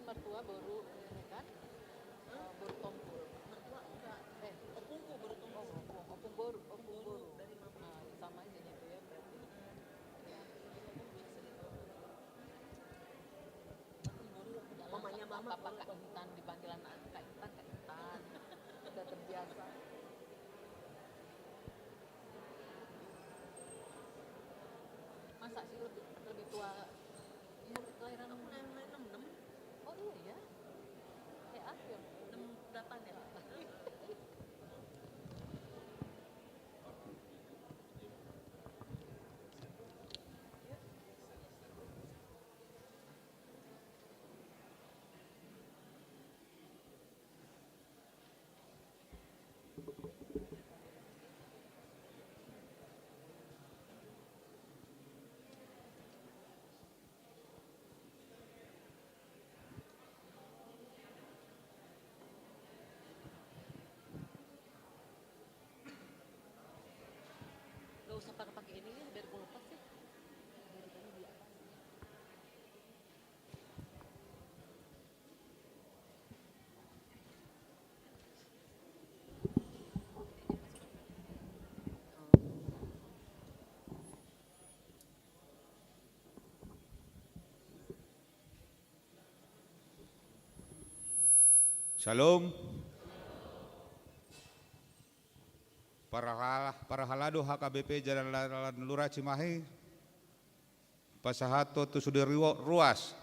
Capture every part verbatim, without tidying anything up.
Mertua boru, ya kan? Eh, boru tompul. Mertua enggak. Eh. Opungku boru tompul. Oh, opung, opung boru, opung boru. Boru dari mama. Ah, sama aja gitu ya berarti. Ya. Opung boru. Mamanya mama apa, apa, Kak Intan, dipanggilan Kak Intan, Kak Intan. Udah terbiasa. Masa sih lebih, lebih tua? Umur kelahiran aku enam enam. Oh iya ya. Eh, akhir. Enam delapan ya. Gak usah pakai-pakai ini ya, biar gue lepas sih. Dari tadi dia apa sih? Syalom. Parhala-, parhalado H K B P Jalan Lura Cimahi. Pasahathon tu sude rio-, ruas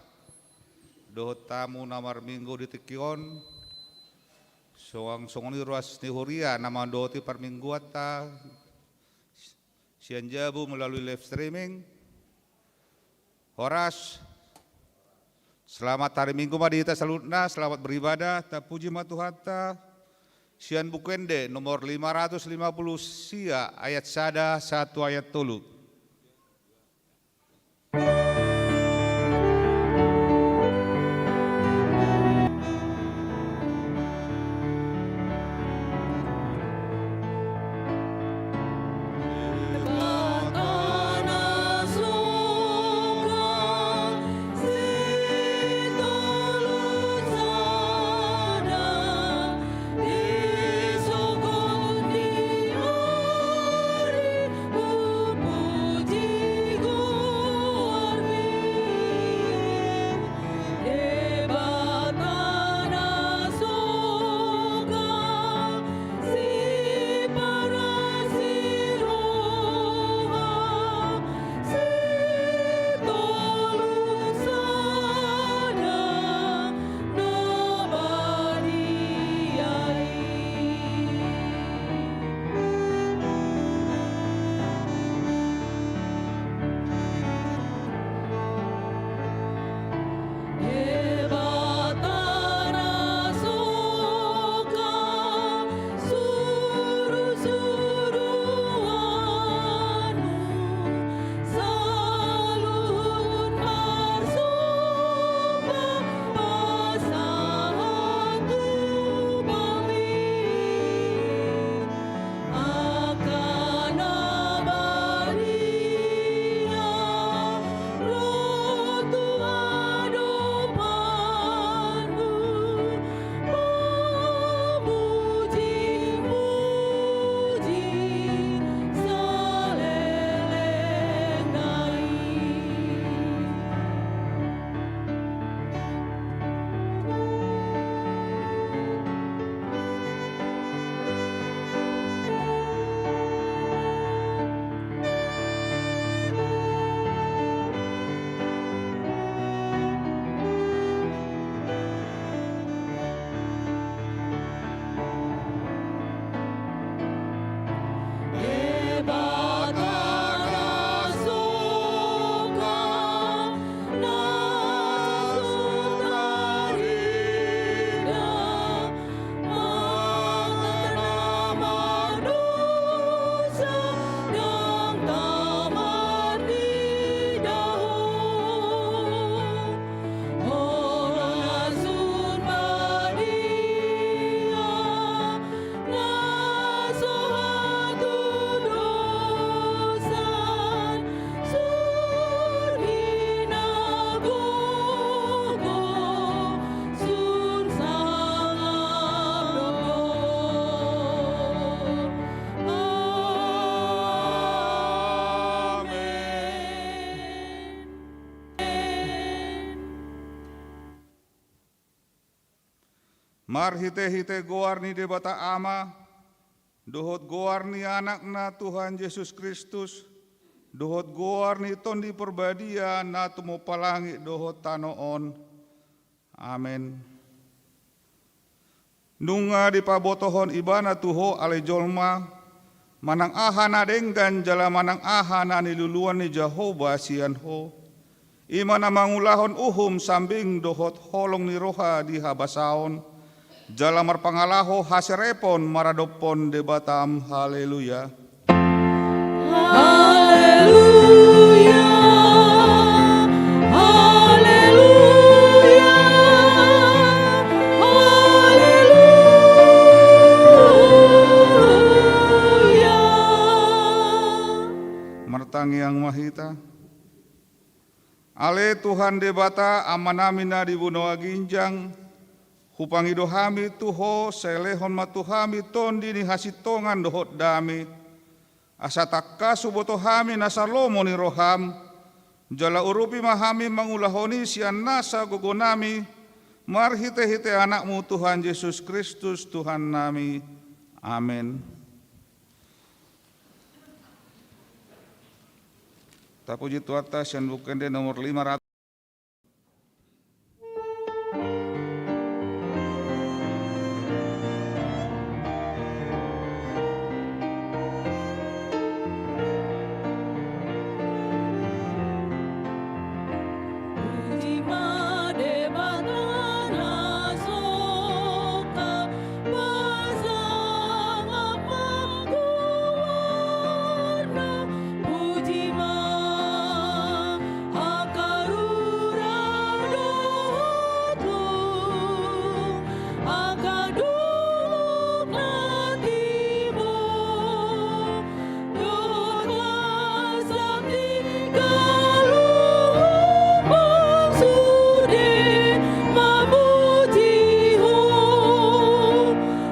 dohot tamu na marminggu di tingki on, suang songon i ruas ni huria na mandohoti parmingguanta sian jabu melalui live streaming. Horas. Selamat hari Minggu ma di hita saluhutna, selamat beribadah, tapuji ma Tuhanta. Sian Buku Ende nomor lima ratus lima puluh sia, ayat sada sahat tu ayat tolu. Marhite-hite goar ni Debata Ama, dohot goar ni Anakna Tuhan Jesus Kristus, dohot goar ni Tondi Porbadia na tumompa langit dohot tano on. Amen. Nunga dipabotohon Ibana tu ho ale jolma, manang aha na denggan jala manang aha na niluluan ni Jahowa sian ho. I ma na mangulahon uhum sambing dohot holong ni roha di habasaon, jala marpangalaho haserepon maradophon Debatam. Haleluya. Haleluya, haleluya, haleluya. Martangiang ma hita. Ale Tuhan Debata, Amanami na di banua ginjang, hupangido hami tu ho, sai lehon ma tu hami tondi ni hasintongan dohot dame, asa tangkas huboto hami nasa lomo ni roham, jala urupi ma hami mangulahon i sian nasa gogonami, marhite-hite Anakmu Tuhan Jesus Kristus Tuhannami. Amen. Tapuji Tuhanta sian Buku Ende nomor lima ratus.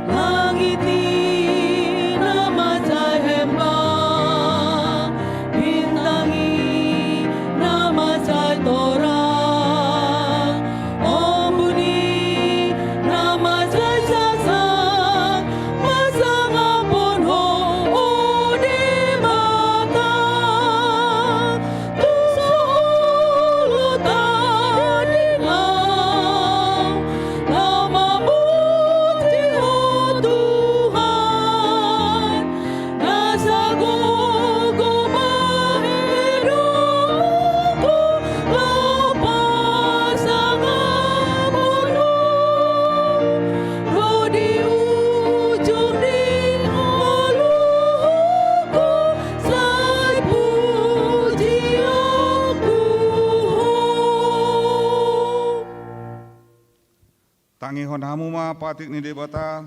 Langit i na mansai hembang, bintang i na mansai torang, ombun i na mansai saksang, mansangaphon ho, o Debata. Tu saluhut tandingan, na mamuji ho Tuhan, nasa gogo bahen dohot laho pasangaphon ho. Ro di ujung ni ngolungku, sai pujianku ho. Tangihon hamu ma patik ni Debata,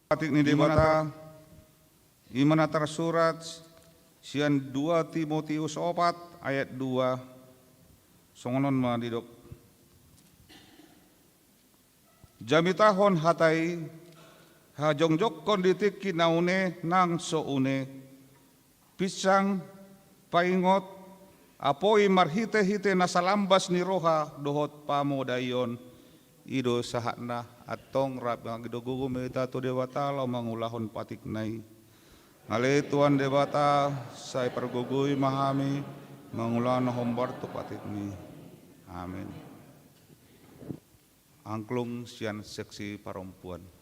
patik ni Debata, i ma na tarsurat sian dua Timotius opat ayat dua, songon on ma didok. Jamitahon hata i, hajongjongkon di tingki na une nang so une, pinsang, paingot, apoi marhitehite na salambas ni roha dohot pamodaion. I do sahatna. Antong rap mangido gogo ma hita tu Debata laho mangulahon patikna i. Ale Tuhan Debata, sai pargogoi ma hami mangula na hombar tu patikmi. Amen. Angklung sian seksi parompuan.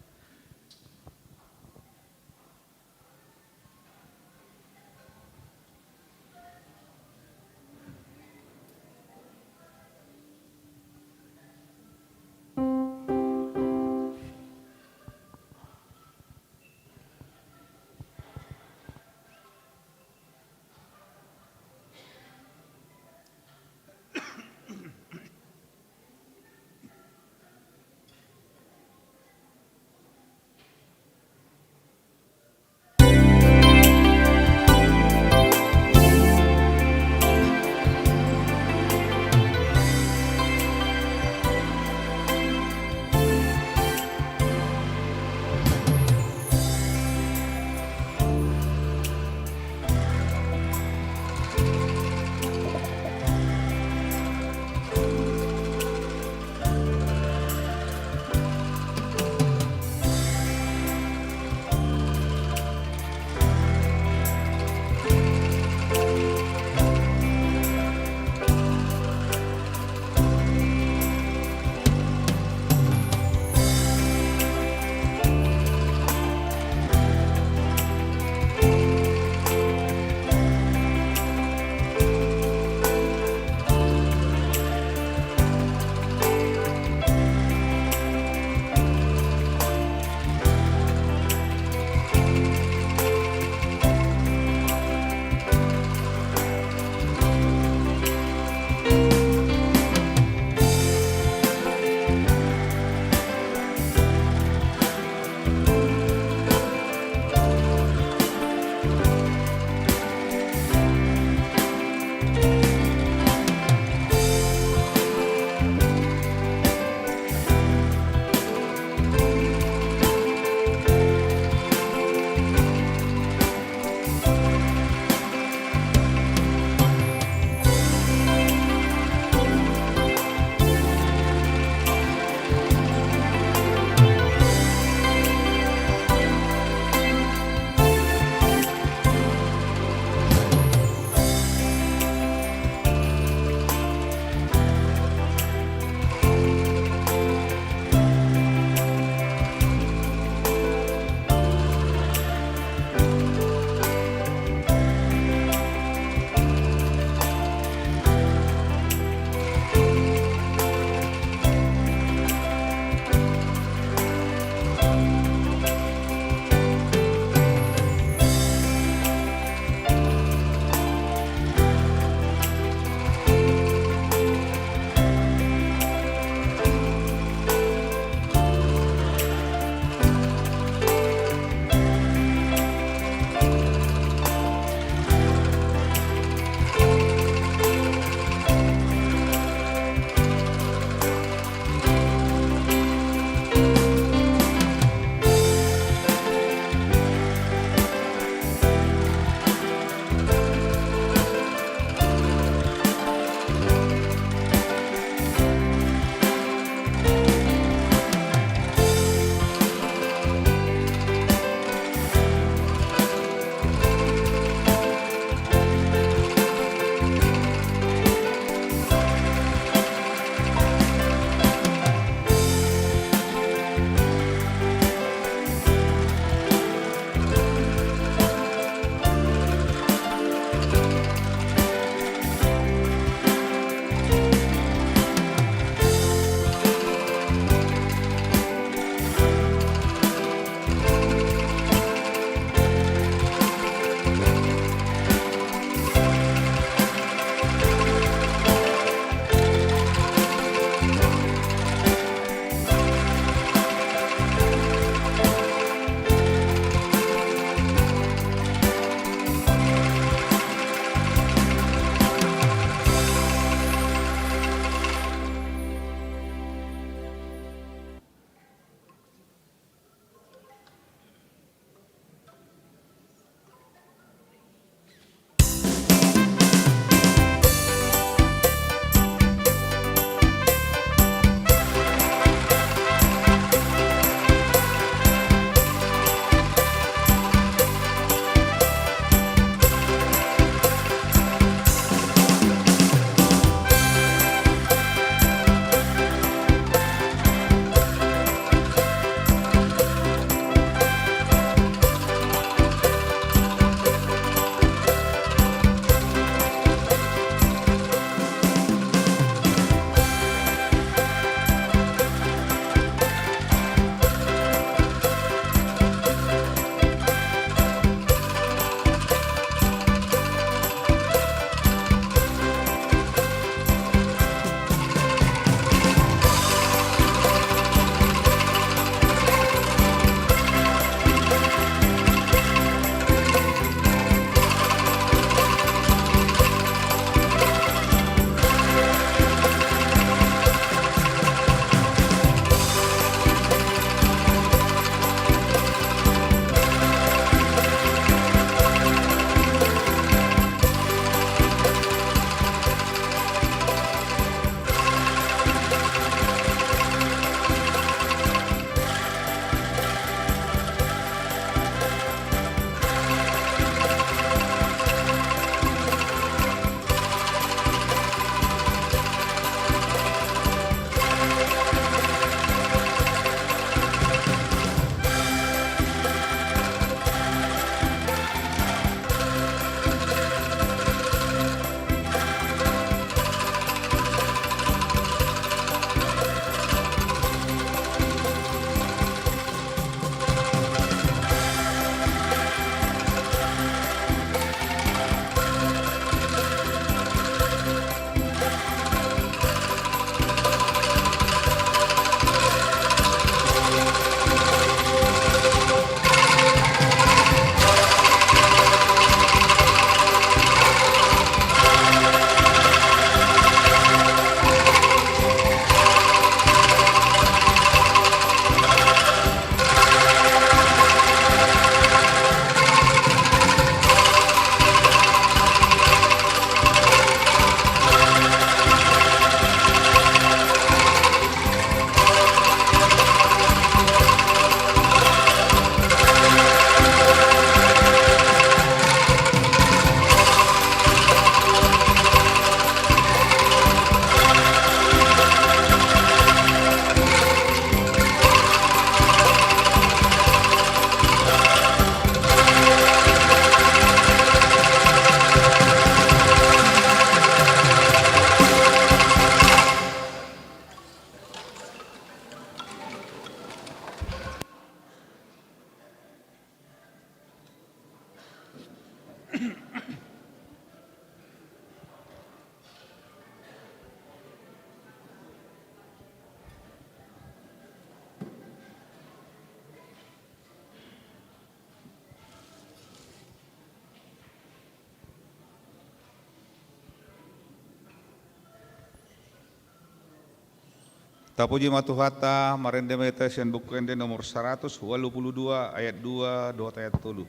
Tapuji ma Tuhanta, marende ma hita sian Buku Ende nomor saratus ualu pulu dua, ayat dua dohot ayat tolu.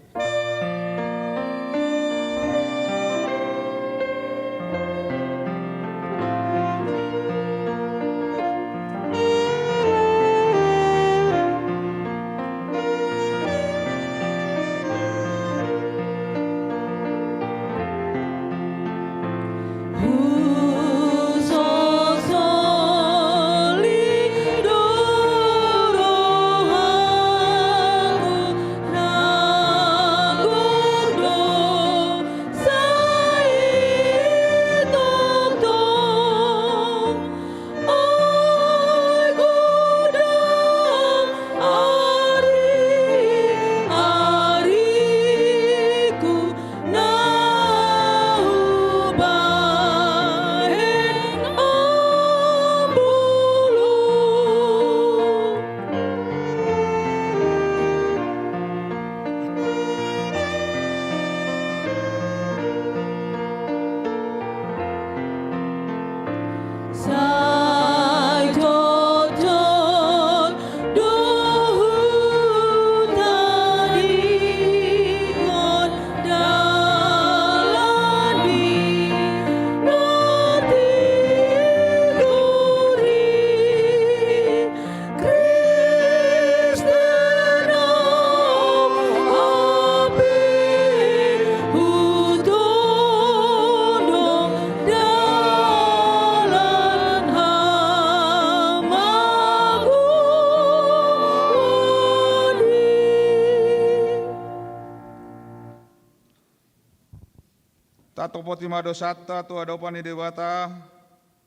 Tatopoti ma dosanta tu adopan ni Debata,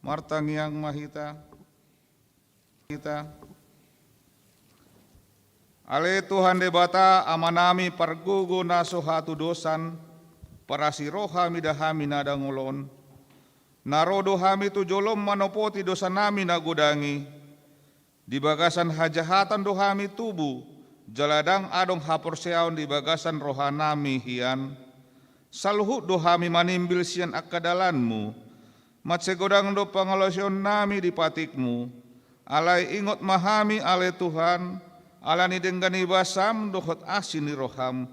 martangiang ma hita. Hita. Ale Tuhan Debata, Amanami pargogo na so hatudosan, parasi roha mida hami na dangol on. Na ro do hami tu jolom manopoti dosanami na godang i. Di bagasan hajahatan do hami tubu, jala ndang adong haporseaon di bagasan rohanami hian. Saluhut do hami manimbil sian angka dalanmu. Mansai godang do pangalaosionnami di patikmu. Alai ingot ma hami ale Tuhan, ala ni denggan ni basam dohot asi ni roham.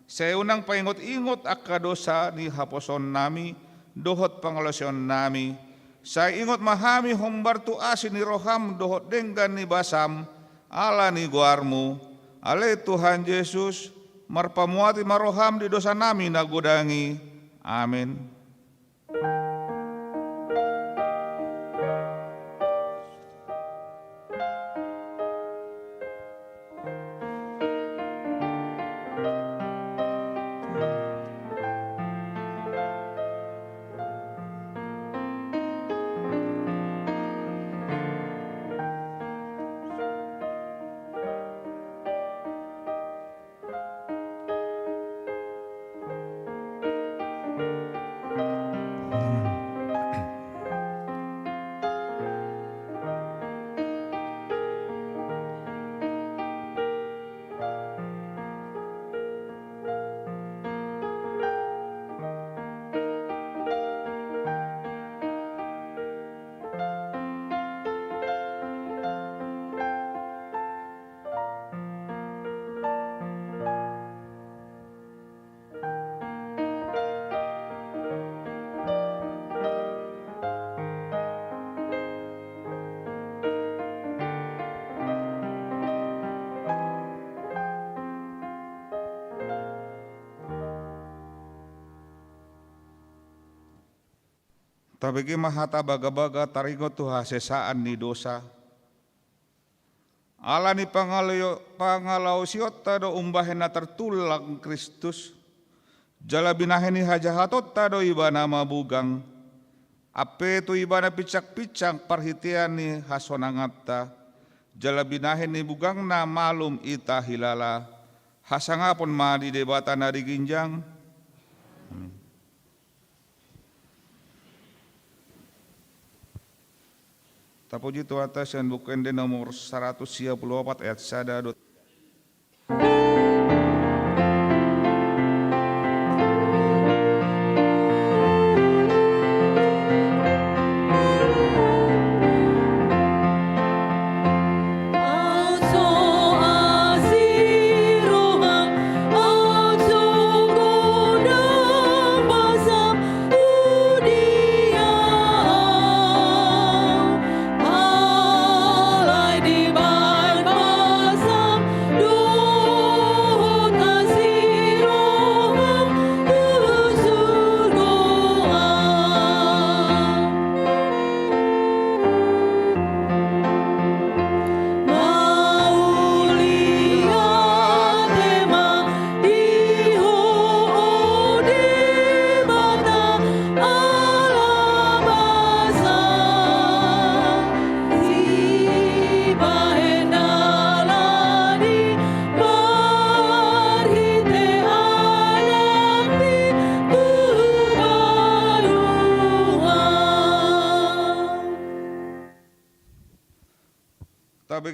Sai unang paingot-ingot angka dosa ni haposoonnami dohot pangalaosionnami. Sai ingot ma hami hombar tu asi ni roham dohot denggan ni basam, ala ni goarmu. Ale Tuhan Jesus, marpamuati ma roham di dosanami na godang i. Amen. Tabege ma hata bagabaga taringot tu hasesaan ni dosa. Ala ni pangalao-, pangalaosionta do umbahen na tartulang Kristus, jala binahen ni hajahatonta do Ibana mabugang, ampe tu Ibana pinsangpinsang parhitean ni hasonanganta, jala binahen ni bugangna malum hita hilala. Hasangapon ma di Debata na di ginjang. Amin. Tapuji Tuhanta sian Buku Ende nomor saratus sia pulu opat ayat sada dohot.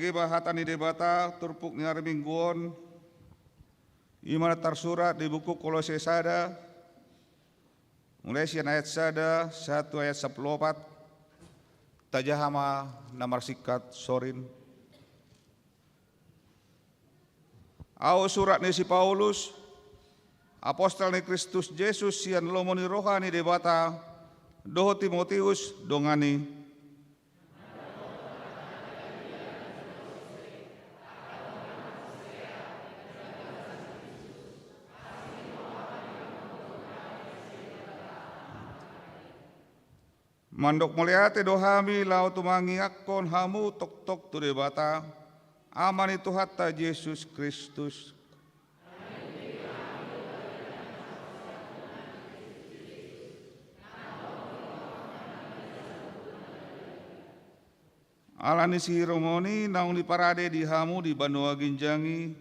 Iba hata ni Debata turpuk ni ari Minggu on, i ma na tarsurat di buku Kolose sada, mulai sian ayat sada sahat tu ayat sampulu opat. Tajaha ma na marsingkat sorin. Ahu surat ni si Paulus, apostel ni Kristus Jesus sian lomo ni roha ni Debata, dohot Timoteus dongan i. Mandok mauliate do hami laho tumangiangkon hamu tongtong tu Debata, Ama ni Tuhanta Jesus Kristus. Ala ni si Hermoni naung diparade di hamu di banua ginjang i,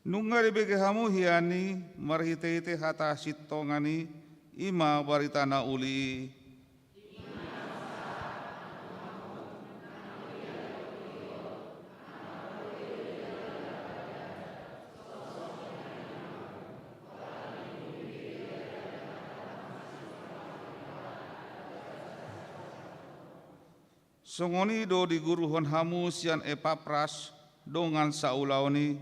nunga dibege hamu hian i marhitehite hata sintongan i, i ma barita na uli i. Songon i do diguruhon hamu sian Epapras, dongan saulaon i,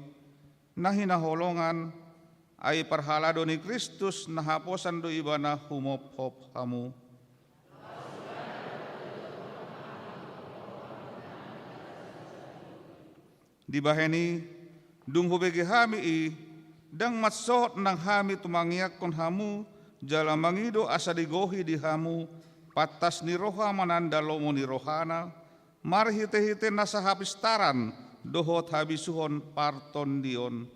na hinaholongan, ai parhalado ni Kristus na haposan do ibana humophop hamu. Dibahen i, dung hubege hami i, ndang mansohot nang hami tumangiangkon hamu, jala mangido asa digohi di hamu, pantas ni roha mananda lomo ni rohana, marhitehite na sahapistaran dohot habisuhon partondion.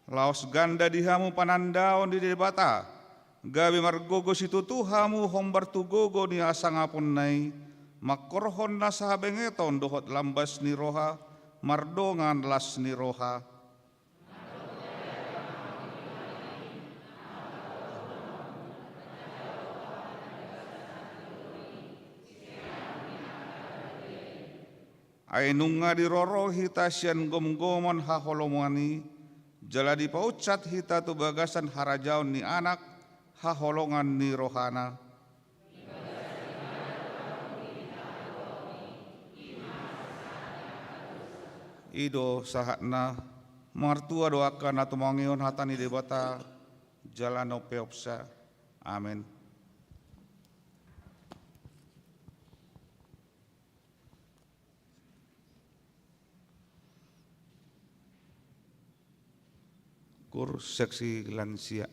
Laos ganda di hamu panandaon di Debata, gabe margogo situtu hamu hombar tu gogo ni hasangaponna i, mangkorhon nasa habengeton dohot lambas ni roha, mardongan las ni roha. Ai nunga diroro hita sian gomgoman haholoman i, jala dipaunsat hita tu bagasan harajaon ni Anak haholongan ni rohana. I do sahatna. Martua do angka na tumangihon hata ni Debata, jala na umpeopsa. Amen. Kur seksi lansia.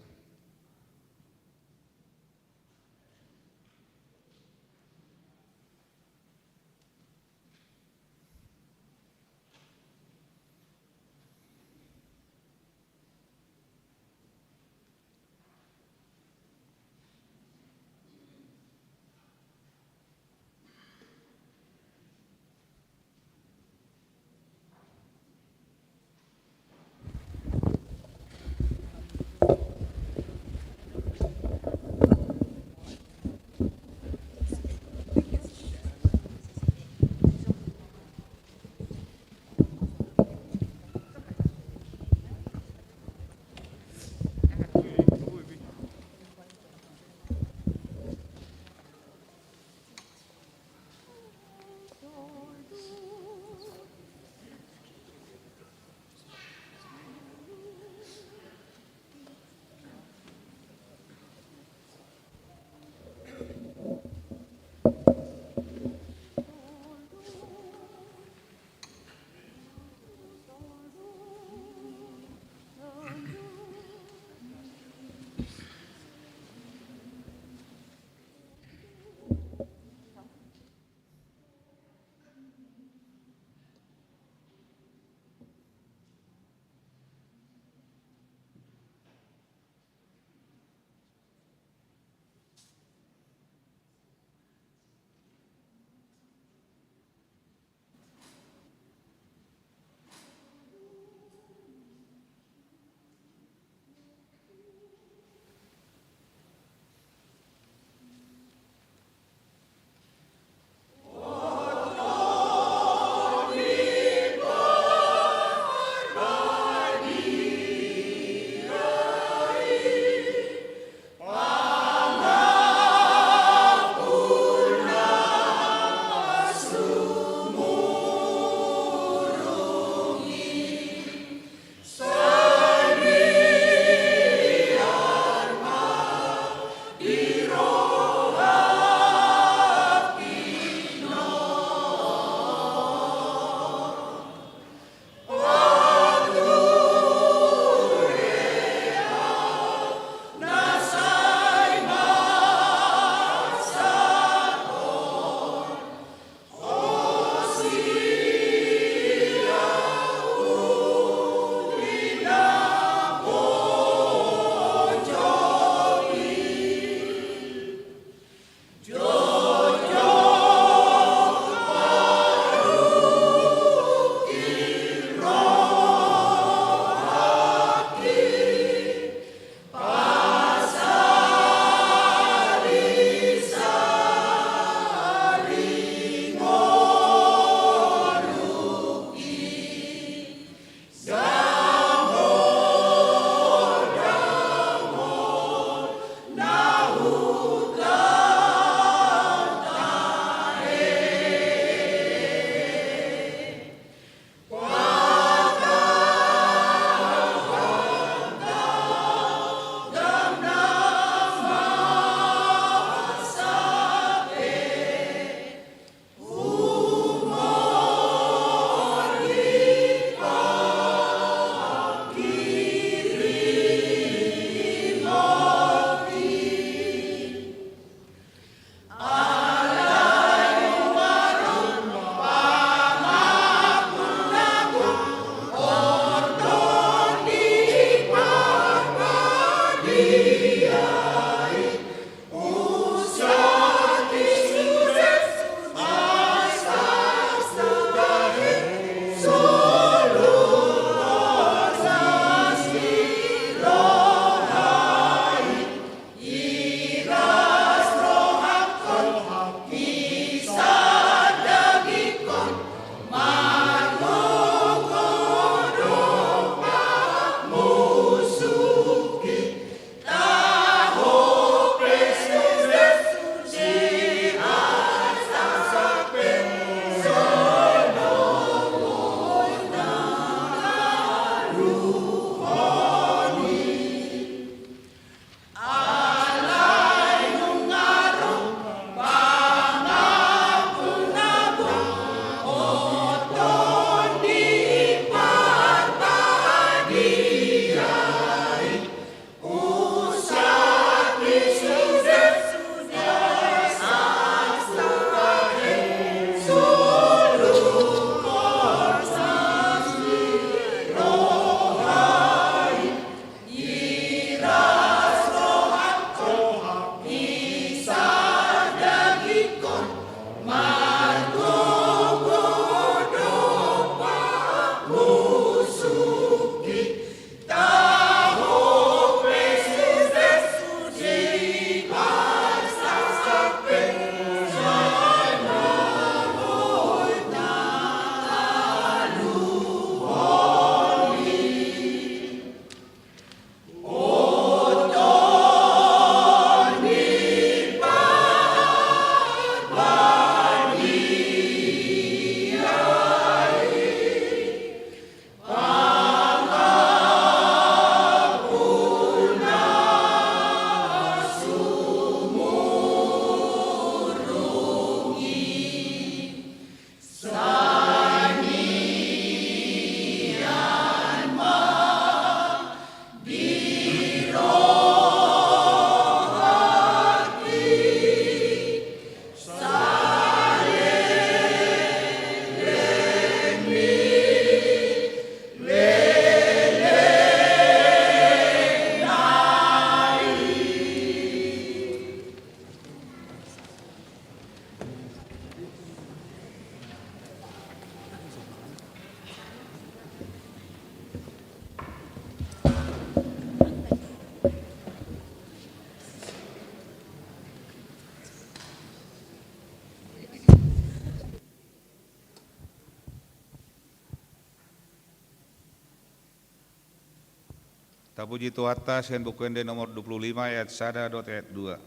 Tapuji Tuhanta, sian Buku Ende nomor dua puluh lima ayat sada dohot ayat dua.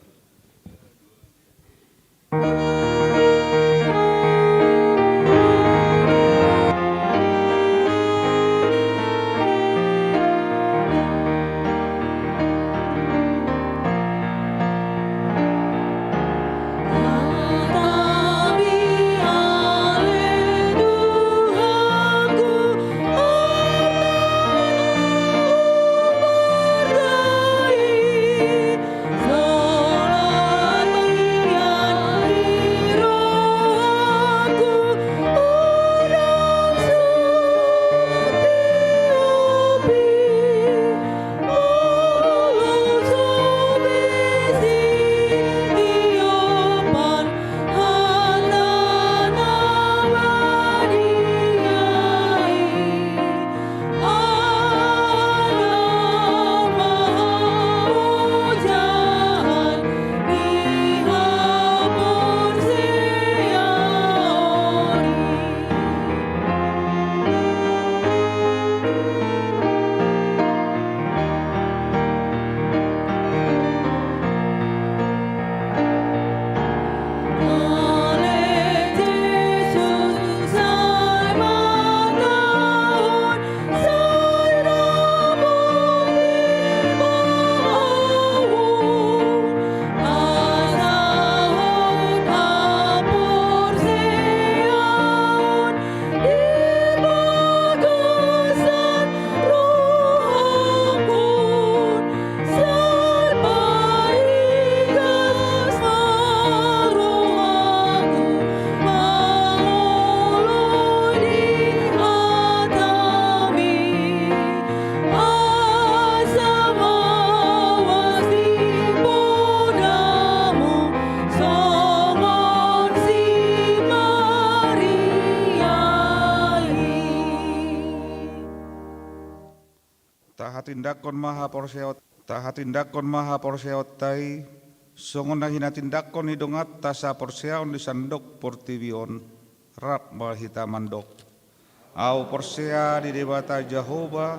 Tahatindangkon ma haporseaon, tahatindangkon ma haporseaonta i, songon na hinatindangkon ni donganta saporseaon di sandok portibi on, rap ma hita mandok. Ahu porsea di Debata Jahowa,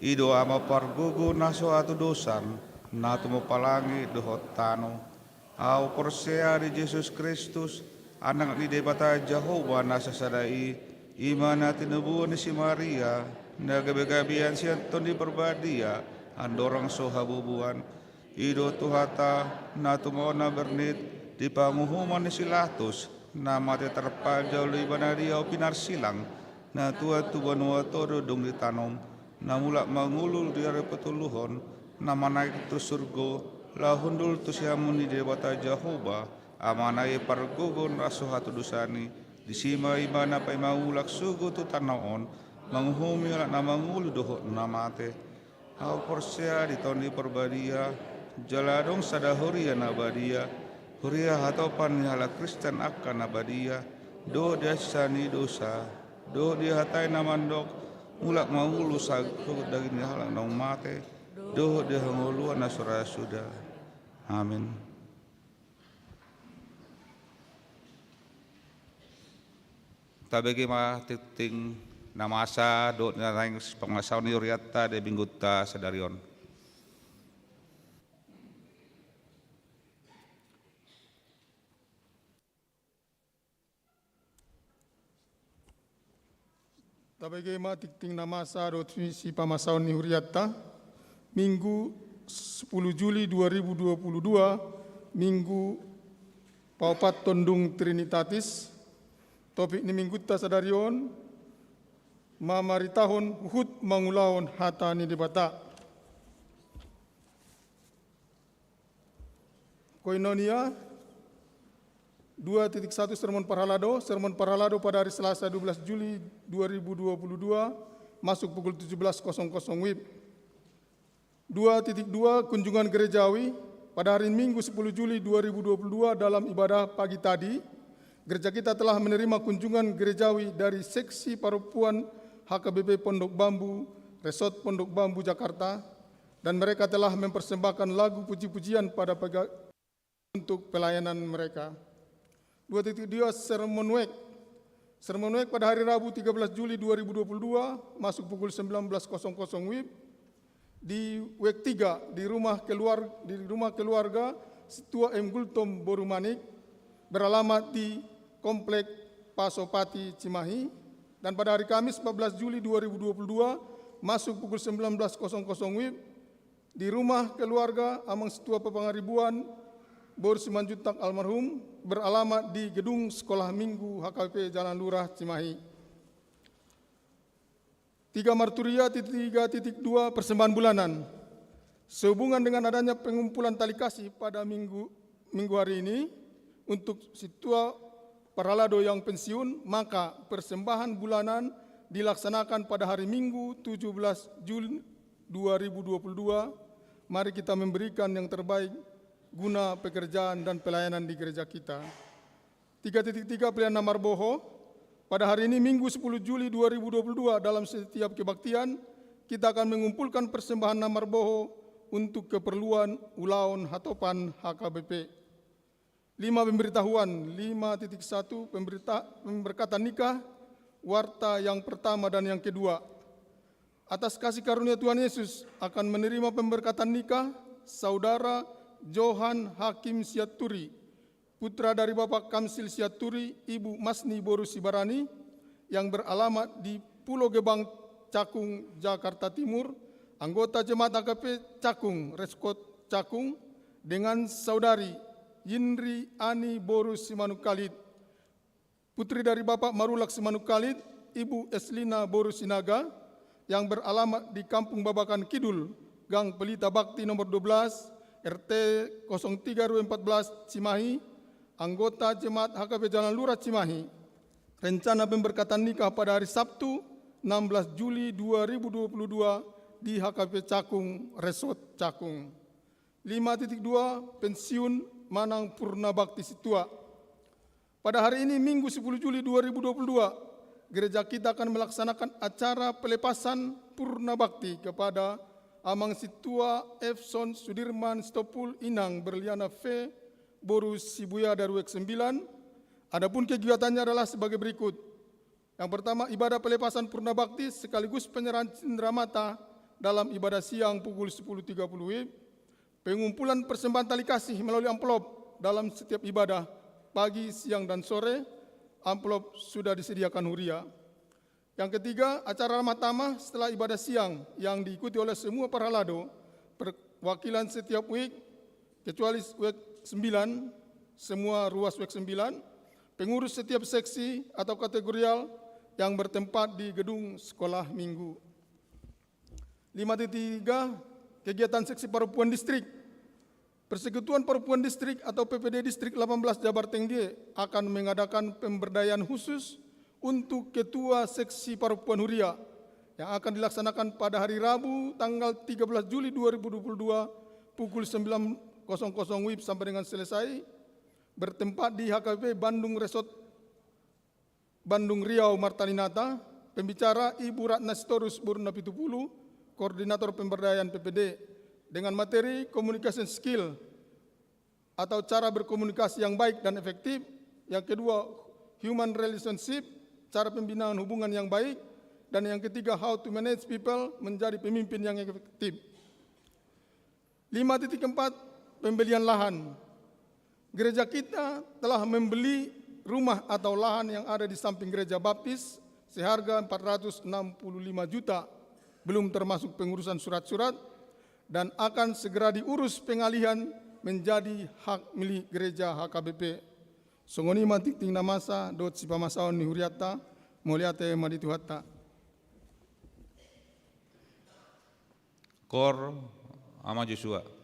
i do Ama pargogo na so hatudosan, na tumompa langit dohot tano. Ahu porsea di Jesus Kristus, Anak ni Debata Jahowa na sasada i, i ma na tinubuan ni si Maria, na gabegabean sian Tondi Parbadia, andorang so habubuan. I do Tuhanta, na tumaon na bernit, di panguhuman ni si Latus, na mate tarpal jala di banua dia pinarsilang, na tuat tu banua toru dung ditanom, na mulak mangolu di ari patoluhon, na manaek tu surgo, laho hundul tu siamun ni Debata Jahowa, Amana i pargogo na so hatudosan i, disi ma ibana paima mulak sogot tu tano on, manguhumi halak na mangolu dohot na mate. Ahu porsea di Tondi Parbadia, jala adong sada huria na badia, huria hatopan ni halak Kristen angka na badia, dohot di hasesaan ni dosa, dohot di hata i na mandok, mulak ma ulu sahat tu daging ni halak naung mate, dohot di hangoluan na so ra suda. Amin. Tabege ma tingting na masa dohot na naeng sipamasaon ni hurianta di minggunta sadari on. Tabege ma tingting na masa dohot sipamasaon ni hurianta. Minggu sepuluh Juli dua ribu dua puluh dua, Minggu paopathon dung Trinitatis. Topik ni minggunta sadari on mamaritahon huhut mangulahon hata ni Debata. Koinonia dua titik satu, sermon parhalado, sermon parhalado pada hari Selasa dua belas Juli dua ribu dua puluh dua, masuk pukul tujuh belas kosong kosong W I B. Dua titik dua, kunjungan gerejawi. Pada hari Minggu sepuluh Juli dua ribu dua puluh dua, dalam ibadah pagi tadi, gereja kita telah menerima kunjungan gerejawi dari seksi perempuan H K B P Pondok Bambu, Resort Pondok Bambu, Jakarta, dan mereka telah mempersembahkan lagu puji-pujian pada pega-, untuk pelayanan mereka. Dua titik dua, sermon wijk. Sermon wijk pada hari Rabu tiga belas Juli dua ribu dua puluh dua, masuk pukul sembilan belas kosong kosong W I B. Di W tiga, di rumah keluar-, di rumah keluarga Sintua M Gultom boru Manik, beralamat di Komplek Pasopati Cimahi, dan pada hari Kamis empat belas Juli dua ribu dua puluh dua, masuk pukul sembilan belas kosong kosong W I B, di rumah keluarga Amang Sintua Papangaribuan boru Simanjuntak almarhum, beralamat di Gedung Sekolah Minggu H K B P Jalan Lurah Cimahi. Tiga marturia, titik tiga titik dua, persembahan bulanan. Sehubungan dengan adanya pengumpulan tali kasih pada minggu, minggu hari ini untuk Sintua Parhalado yang pensiun, maka persembahan bulanan dilaksanakan pada hari Minggu tujuh belas Juli dua ribu dua puluh dua. Mari kita memberikan yang terbaik guna pekerjaan dan pelayanan di gereja kita. Tiga titik tiga, pelean na marboho. Pada hari ini, Minggu sepuluh Juli dua ribu dua puluh dua, dalam setiap kebaktian, kita akan mengumpulkan persembahan na marboho untuk keperluan ulaon hatopan H K B P. Lima pemberitahuan, lima titik satu, pemberita-, pemberkatan nikah, warta yang pertama dan yang kedua. Atas kasih karunia Tuhan Yesus, akan menerima pemberkatan nikah Saudara Johan Hakim Sianturi, putra dari Bapak Kamsil Sianturi, Ibu Masni boru Sibarani, yang beralamat di Pulo Gebang, Cakung, Jakarta Timur, anggota jemaat H K B P Cakung, Reskot Cakung, dengan Saudari Yinri Ani boru Simanungkalit, putri dari Bapak Marulak Simanungkalit, Ibu Eslina boru Sinaga, yang beralamat di Kampung Babakan Kidul, Gang Pelita Bakti nomor dua belas, R T kosong tiga R W empat belas, Cimahi, anggota jemaat H K B P Jalan Lurah Cimahi. Rencana pemberkatan nikah pada hari Sabtu, enam belas Juli dua ribu dua puluh dua, di H K B P Cakung, Reskot Cakung. Lima titik dua, pensiun manang purna bakti sintua. Pada hari ini, Minggu sepuluh Juli dua ribu dua puluh dua, gereja kita akan melaksanakan acara pelepasan purna bakti kepada Amang Sintua Efson Sudirman Sitompul, Inang Berliana V boru Sibuya dari W sembilan. Adapun kegiatannya adalah sebagai berikut. Yang pertama, ibadah pelepasan purna bakti sekaligus penyerahan cindera mata dalam ibadah siang pukul sepuluh tiga puluh W I B. Pengumpulan persembahan tali kasih melalui amplop dalam setiap ibadah, pagi, siang, dan sore. Amplop sudah disediakan huria. Yang ketiga, acara ramah tamah setelah ibadah siang yang diikuti oleh semua parhalado, perwakilan setiap W I B, kecuali W I B sembilan, semua ruas W I B sembilan, pengurus setiap seksi atau kategorial yang bertempat di gedung sekolah minggu. Lima titik tiga, kegiatan seksi parompuan distrik. Persekutuan Parompuan Distrik atau P P D Distrik delapan belas Jabar Tengge akan mengadakan pemberdayaan khusus untuk ketua seksi parompuan huria yang akan dilaksanakan pada hari Rabu tanggal tiga belas Juli dua ribu dua puluh dua pukul sembilan kosong kosong W I B sampai dengan selesai, bertempat di H K B P Bandung Resort Bandung Riau Martalinata, pembicara Ibu Ratna Sitorus boru Napitupulu, koordinator pemberdayaan P P D, dengan materi communication skill atau cara berkomunikasi yang baik dan efektif. Yang kedua, human relationship, cara pembinaan hubungan yang baik. Dan yang ketiga, how to manage people, menjadi pemimpin yang efektif. Lima titik empat, pembelian lahan. Gereja kita telah membeli rumah atau lahan yang ada di samping Gereja Baptis seharga empat ratus enam puluh lima juta, belum termasuk pengurusan surat-surat, dan akan segera diurus pengalihan menjadi hak milik Gereja H K B P. Songon i ma tingting na masa dohot sipamasaon ni hurianta. Mauliate ma di Tuhanta. Koor, Ama Josua.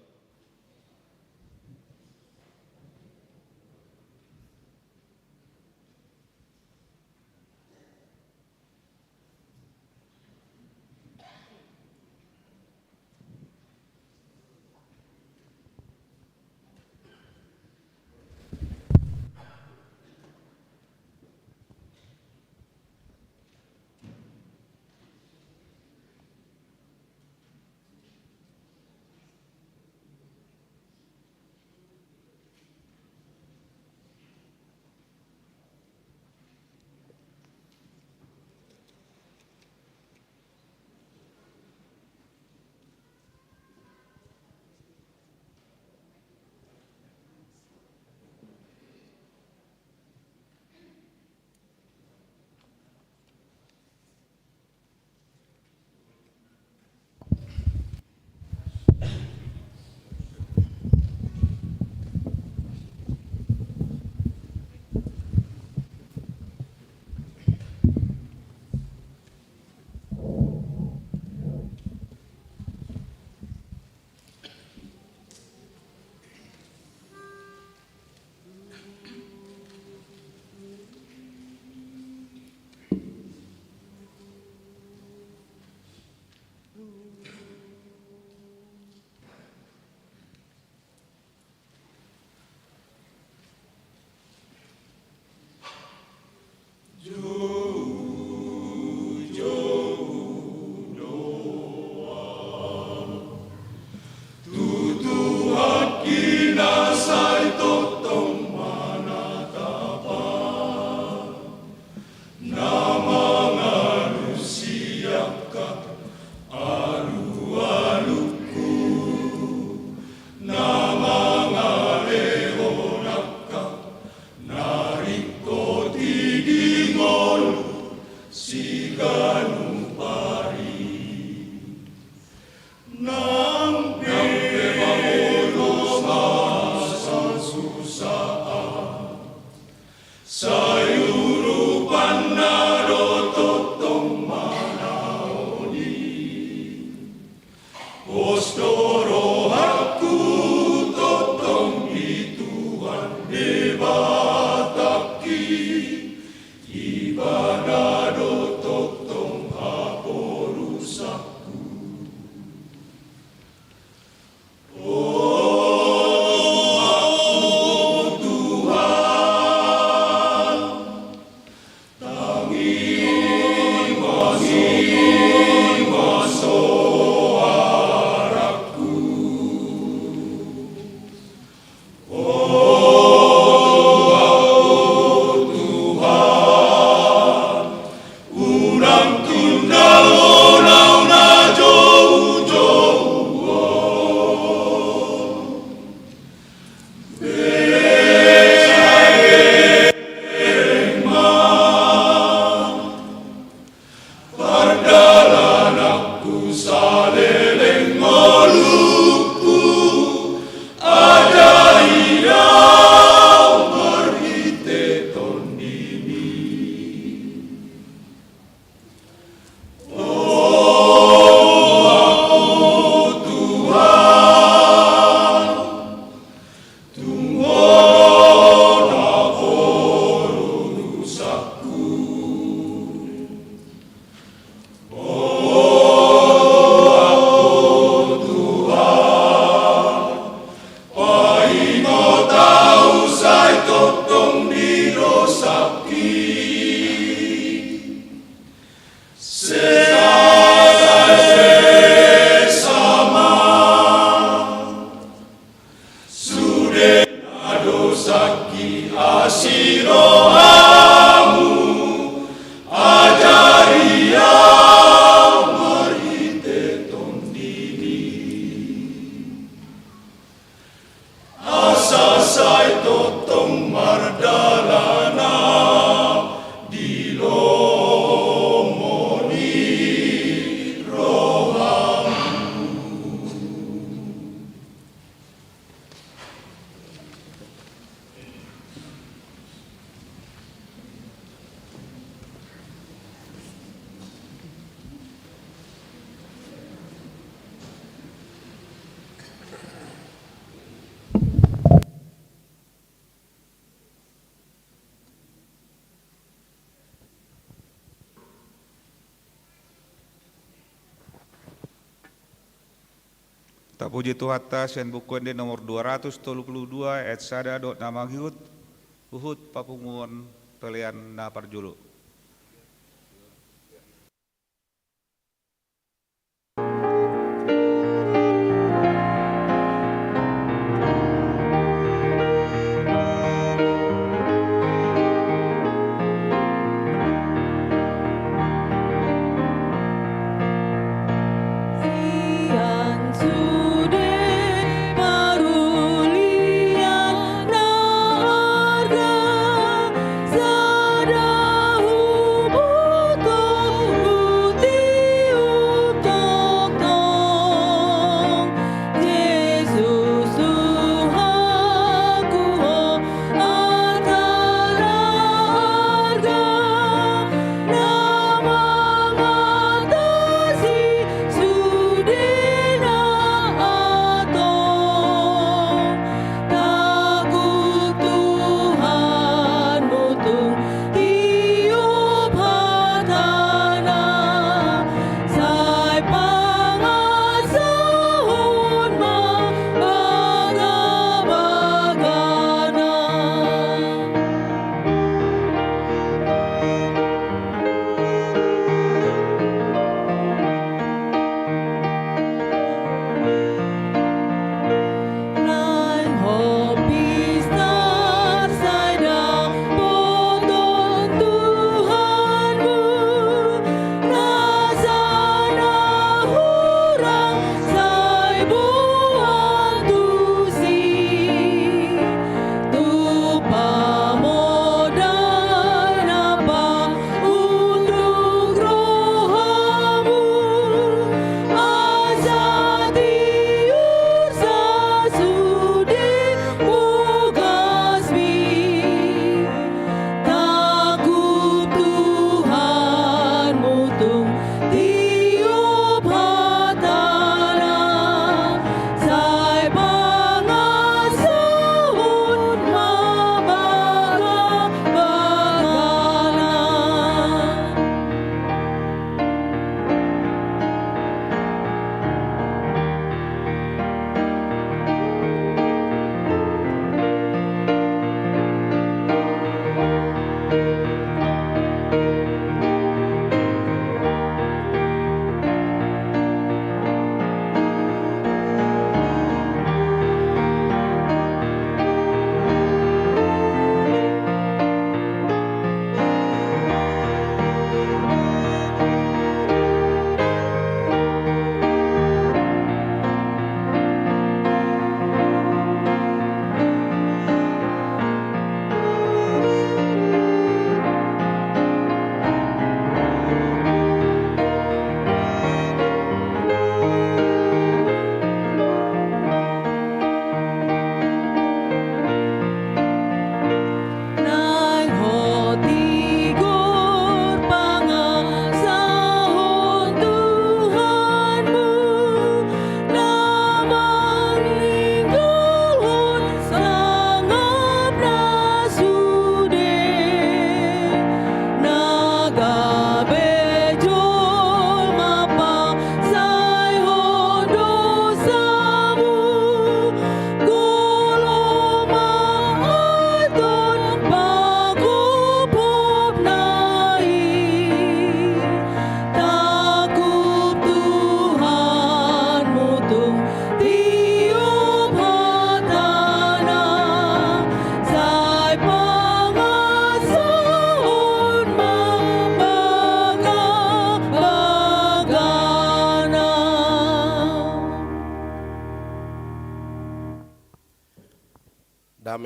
Tu Tuhan i na sai tongtong manatapan, na mangalusi angka alualungku, na mangalehon angka na ringkot i di ngolu siganup ari. Nang pe mangolu masa susah, sai urupanna do tongtong manaon i. Pos do rohangku tongtong di Tuhan Debatangki, Ibana do tongtong haporusanku. O Tuhan, tangi ma, tangi ma soarangku. O Tuhan, unang tunda Ho na joujou on. Bereng ma pardalananku saleleng ngolungku, ajari Au marhite TondiMi. O Tuhan, tung Ho do haporusanku. O Tuhan, paingot au sai tongtong di dosangki. Sesa, sesa ma sude na dosangki, asi rohamu, ajari au marhite TondiMi. Asa sai tongtong mardalan au di lomo ni rohamu. Tapuji Tuhanta, sian Buku Ende nomor dua ratus tolu pulu dua, ayat sada dohot na mangihut, huhut papunguhon pelean na parjolo.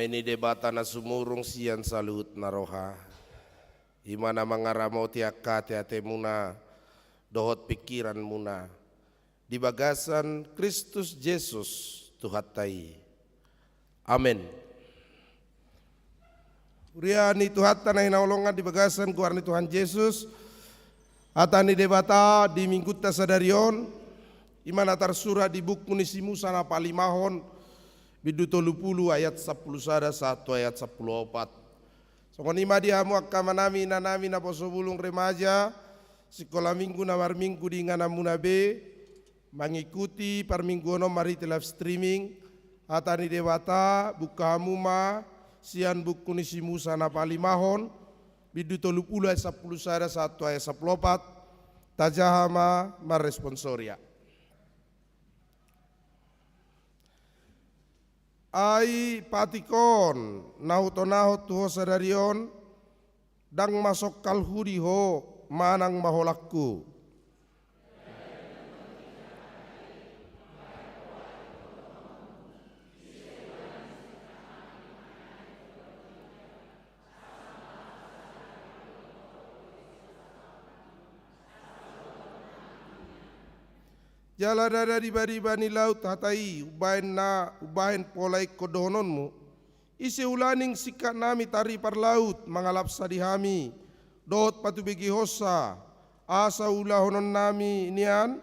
Dame ni Debata na sumurung sian saluhut na roha, i ma na mangaramoti angka ateatemuna dohot pingkiranmuna di bagasan Kristus Jesus Tuhanta i. Amen. Huria ni Tuhanta na hinaholongan di bagasan goar ni Tuhan Jesus, hata ni Debata di minggunta sadari on, i ma na tarsurat di buku ni si Musa na palimahon, bindu tolu pulu ayat sampulu sada sahat tu ayat sampulu opat. Songon i ma di hamu angka amanami, inanami, naposo bulung, remaja, sikola minggu na marminggu di ingananmuna be, mangikuti parmingguon on marhite live streaming, hata ni Debata, buka hamu ma sian buku ni si Musa na palimahon, bindu tolu pulu ayat sampulu sada sahat tu ayat sampulu opat, tajaha ma marresponsoria. Ai patik on, na hutonahon tu ho sadari on, ndang masongkalhu di ho, manang maholangku. Jala ndada di bariba ni laut hata i, umbahen na, umbahen pola ingkon dohononmu. Ise ulaning singkatnami taripar laut mangalapsa di hami, dohot patubegeihonsa, asa ulahononnami nian?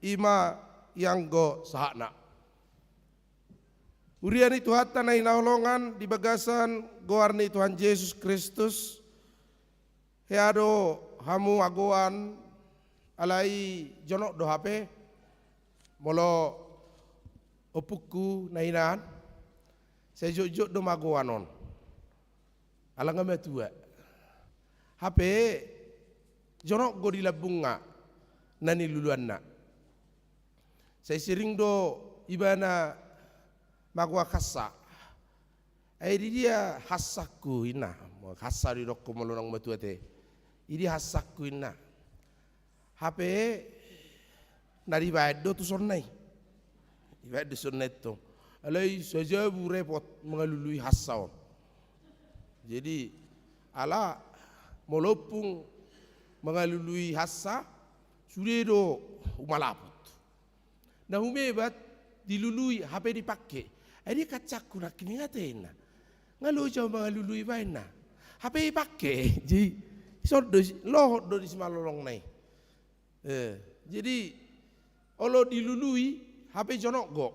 I ma ianggo sahatna. Huria ni Tuhanta na hinaholongan di bagasan goar ni Tuhan Jesus Kristus, hea do hamu agoan, alai jonok do hape, molo ompungku na hinan, sai jotjot do ma agoan on. Ala nga matua. Hape jonok do di lambungna na niluluanna. Sai sering do ibana magoan hansa. Ai di dia hansangku inna, hansa do didok molo naung matua te. I dia hansangku inna. Hape na dibaen do tu sonna i. Dibaen do sonna i tong. Alai sajabu repot mangalului hansa on. Jadi ala molo ompung mangalului hansa, sude do umalaput. Na humebat dilului hape dipangke. Ai dia hansangku nangkin i nga tena. Nga loja mangalului baenna. Hape ipangke. Jadi ison do si, lohot do di simalolongna i. Eh, jadi olo dilului hape jonok do.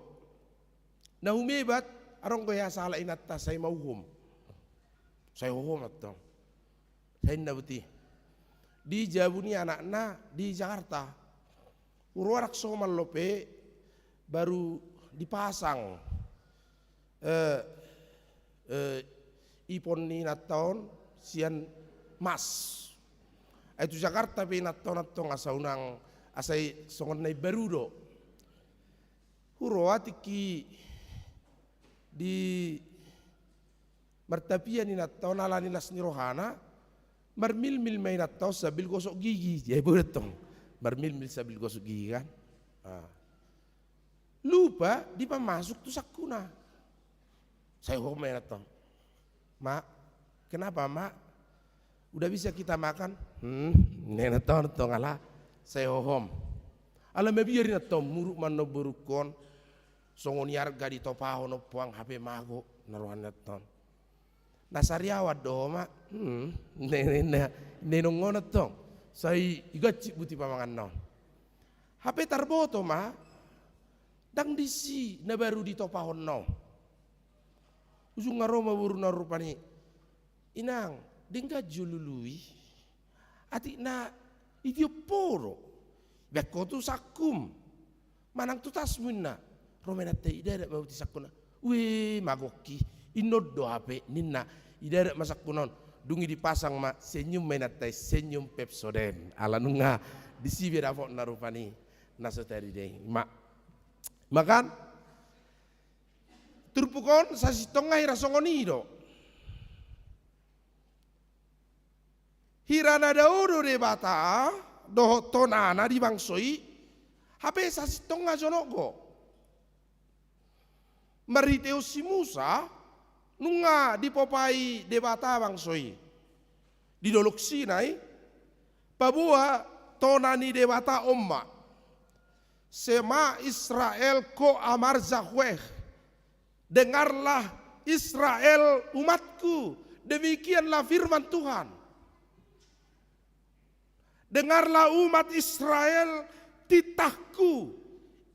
Na humebat adong do hea sahalak inanta sai mauhom. Sai hohom antong. Sai inna boti. Di jabu ni anakna di Jakarta. Huroa ndang somal dope baru dipasang, eh, eh, ipon ni inanta on sian mas. Ai tu Jakarta pe inanta on antong asa unang, asa i songon na imbaru do. Huroa tingki di martapian inanta on ala ni las ni rohana, marmilmil ma inanta on sambil gosok gigi. Jadi boi do antong marmilmil sambil gosok gigi kan. Ah. Lupa dipamasuk tu sangkuna. Sai hohom ma inanta on. "Ma, kenapa, Ma? Udah bisa kita makan?" "Hmm," ninna inanta on antong ala sai hohom. Ala mabiar inanta on, "Muruk ma annon borungkon, songon i arga ditopahon ompu ang hape mago," ninna roha ni inanta on. "Na sariawan do ho, Ma?" "Hmm," ninna, ninna inong on antong. Sai igancit buti pamanganna on. Hape tarboto ma, ndang disi na baru ditopahonna on. Ujungna ro ma boruna rupani, "Inang, denggan jo lului. Atik na itiop ho do. Baen ho tu sangkum. Manang tu tasmu," ninna. Ro ma inanta i, idadat ma buti sangkuna. "Ue, magongki. Innon do hape," ninna. Idadat ma sangkuna on. Dung i dipasang ma, senyum ma inanta i, senyum Pepsodent. Ala nunga disi be dapotna rupani na so tarida i. Ma, makan. Turpuk on sasintongna hira songon i do. Hira na dao do Debata dohot tonana di bangso i, hape sasintongna jonok do. Marhitehon si Musa, nunga dipopai Debata bangso i. Di Dolok Sinai, paboa tona ni Debata on ma: Shema Israel, Ko Amar Yahweh. Dengarlah Israel, umatku, demikianlah firman Tuhan. Dengarlah, umat Israel, titahku,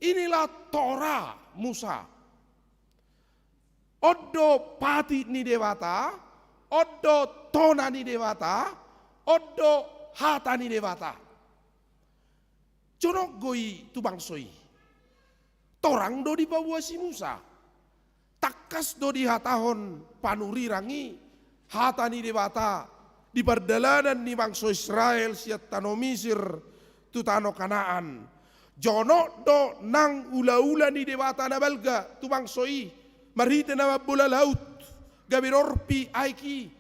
inilah Torah Musa. On do patik ni Debata, on do tona ni Debata, on do hata ni Debata. Jonok do i tu bangso i. Torang do dipaboa si Musa. Tangkas do dihatahon panurirang i hata ni Debata di pardalanan ni bangso Israel sian tano Misir tu tano Kanaan. Jonok do nang ulaula ni Debata na balga tu bangso i, marhite na mambola laut, gabe dorpi aek i,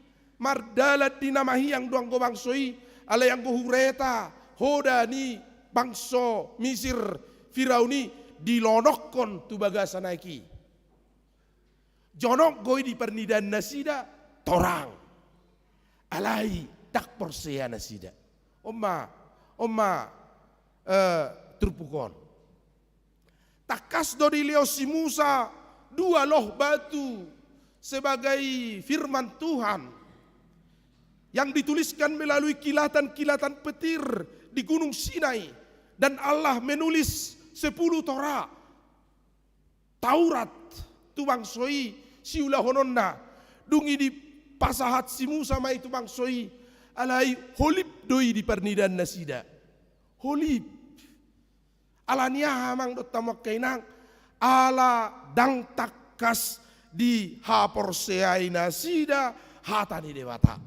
mardalan di na mahiang do anggo bangso i, alai anggo hureta hoda ni bangso Misir, Firaun i, dilonokkon tu bagasan aek i. Jonok do i di parnidaan nasida, torang. Alai ndang porsea nasida. On ma, on ma, eh, turpuk on. Tangkas do dilehon si Musa dua loh batu sebagai firman Tuhan yang dituliskan melalui kilatan-kilatan petir di Gunung Sinai, dan Allah menulis sepuluh Torah, Taurat, tu bangso i siulahononna. Dung i dipasahat si Musa ma i tu bangso i, alai holip do i di parnidaan nasida. Holip. Ala ni aha, amang dohot hamu angka inang? Ala ndang tangkas dihaporseai nasida hata ni Debata.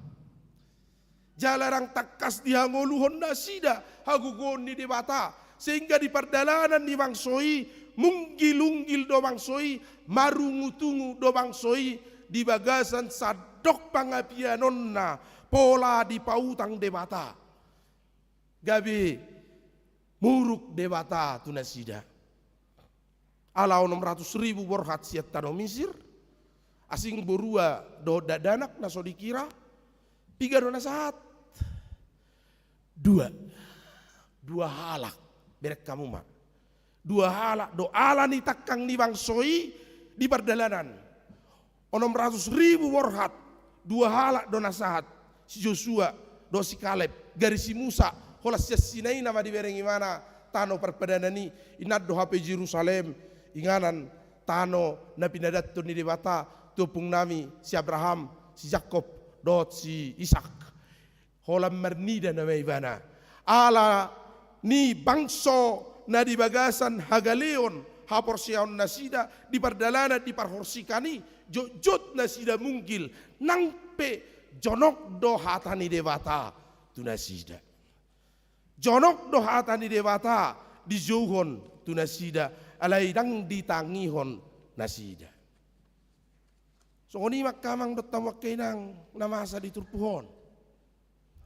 Jala ndang tangkas dihangoluhon nasida hagogoon ni Debata, sehingga di pardalanan ni bangso i, munggil-unggil do bangso i, marungut-ungut do bangso i di bagasan sandok pangapianonna, pola dipautang Debata. Gabe muruk Debata tu nasida. Ala onom ratus ribu borhat sian tano Misir, asing borua dohot dakdanak na so dikira, piga do na sahat? Dua. Dua halak, bereng hamu ma. Dua halak do ala ni tangkang ni bangso i di pardalanan. Onom ratus ribu borhat, dua halak do na sahat, si Josua dohot si Kaleb, gari si Musa, holan sian Sinai nama dibereng ibana tano parpadanan i, inna do hape Jerusalem, inganan tano na pinadanton ni Debata tu ompung nami si Abraham, si Jakob, dohot si Ishak. Holan marnida nama ibana. Ala ni bangso na di bagasan hagaleon haporseaon nasida di pardalanan di parhorsikan i, jotjot nasida munggil, nang pe jonok do hata ni Debata tu nasida. Jonok do hata ni Debata dijouhon tu nasida, alai ndang ditangihon nasida. Songon i ma angka amang dohot hamu angka inang na masa di turpuk on.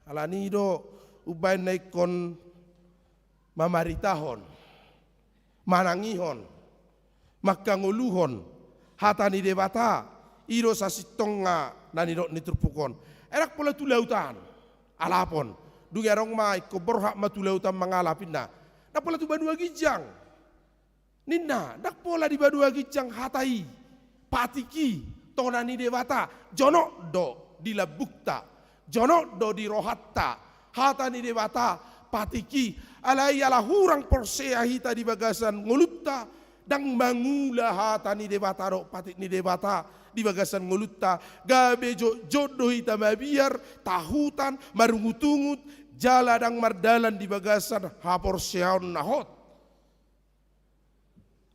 Ala ni do umbaen na ingkon mamaritahon, manangihon, manghangoluhon hata ni Debata, i do sasintongna na nidok ni turpuk on. Ai ndang pola tu lautan alapon, dung i adong ma ingkon borhat ma tu lautan mangalap inna. Ndang pola tu banua ginjang. Ninna, ndang pola di banua ginjang hata i, patik i, tona ni Debata, jonok do di lambungta, jonok do di rohanta, hata ni Debata, patik i, alai ala hurang porsea hita di bagasan ngolunta, ndang mangula hata ni Debata dohot patik ni Debata di bagasan ngolunta, gabe jotjot do hita mabiar, tahutan, marungutungut, jala ndang mardalan di bagasan haporseaon na hot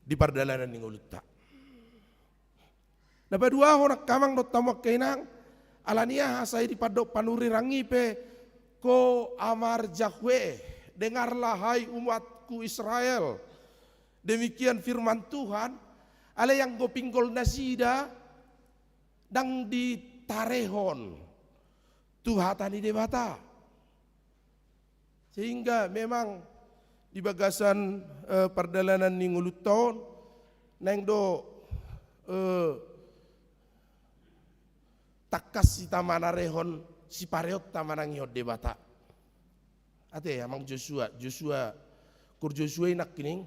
di pardalanan ni ngolunta. Na paduahon angka amang dohot hamu angka inang, ala ni aha sai dipandok panurirang i pe, Ko Amar Yahweh, dengarlah hai umatku Israel, demikian firman Tuhan, alai anggo pinggol nasida ndang ditarehon tu hata ni Debata. Sehingga memang di bagasan, eh, pardalanan ni ngolunta on, naeng do, eh, tangkas hita manarehon sipareonta manangihon Debata. Ate, amang Josua, Josua, kur Josua i nangkining.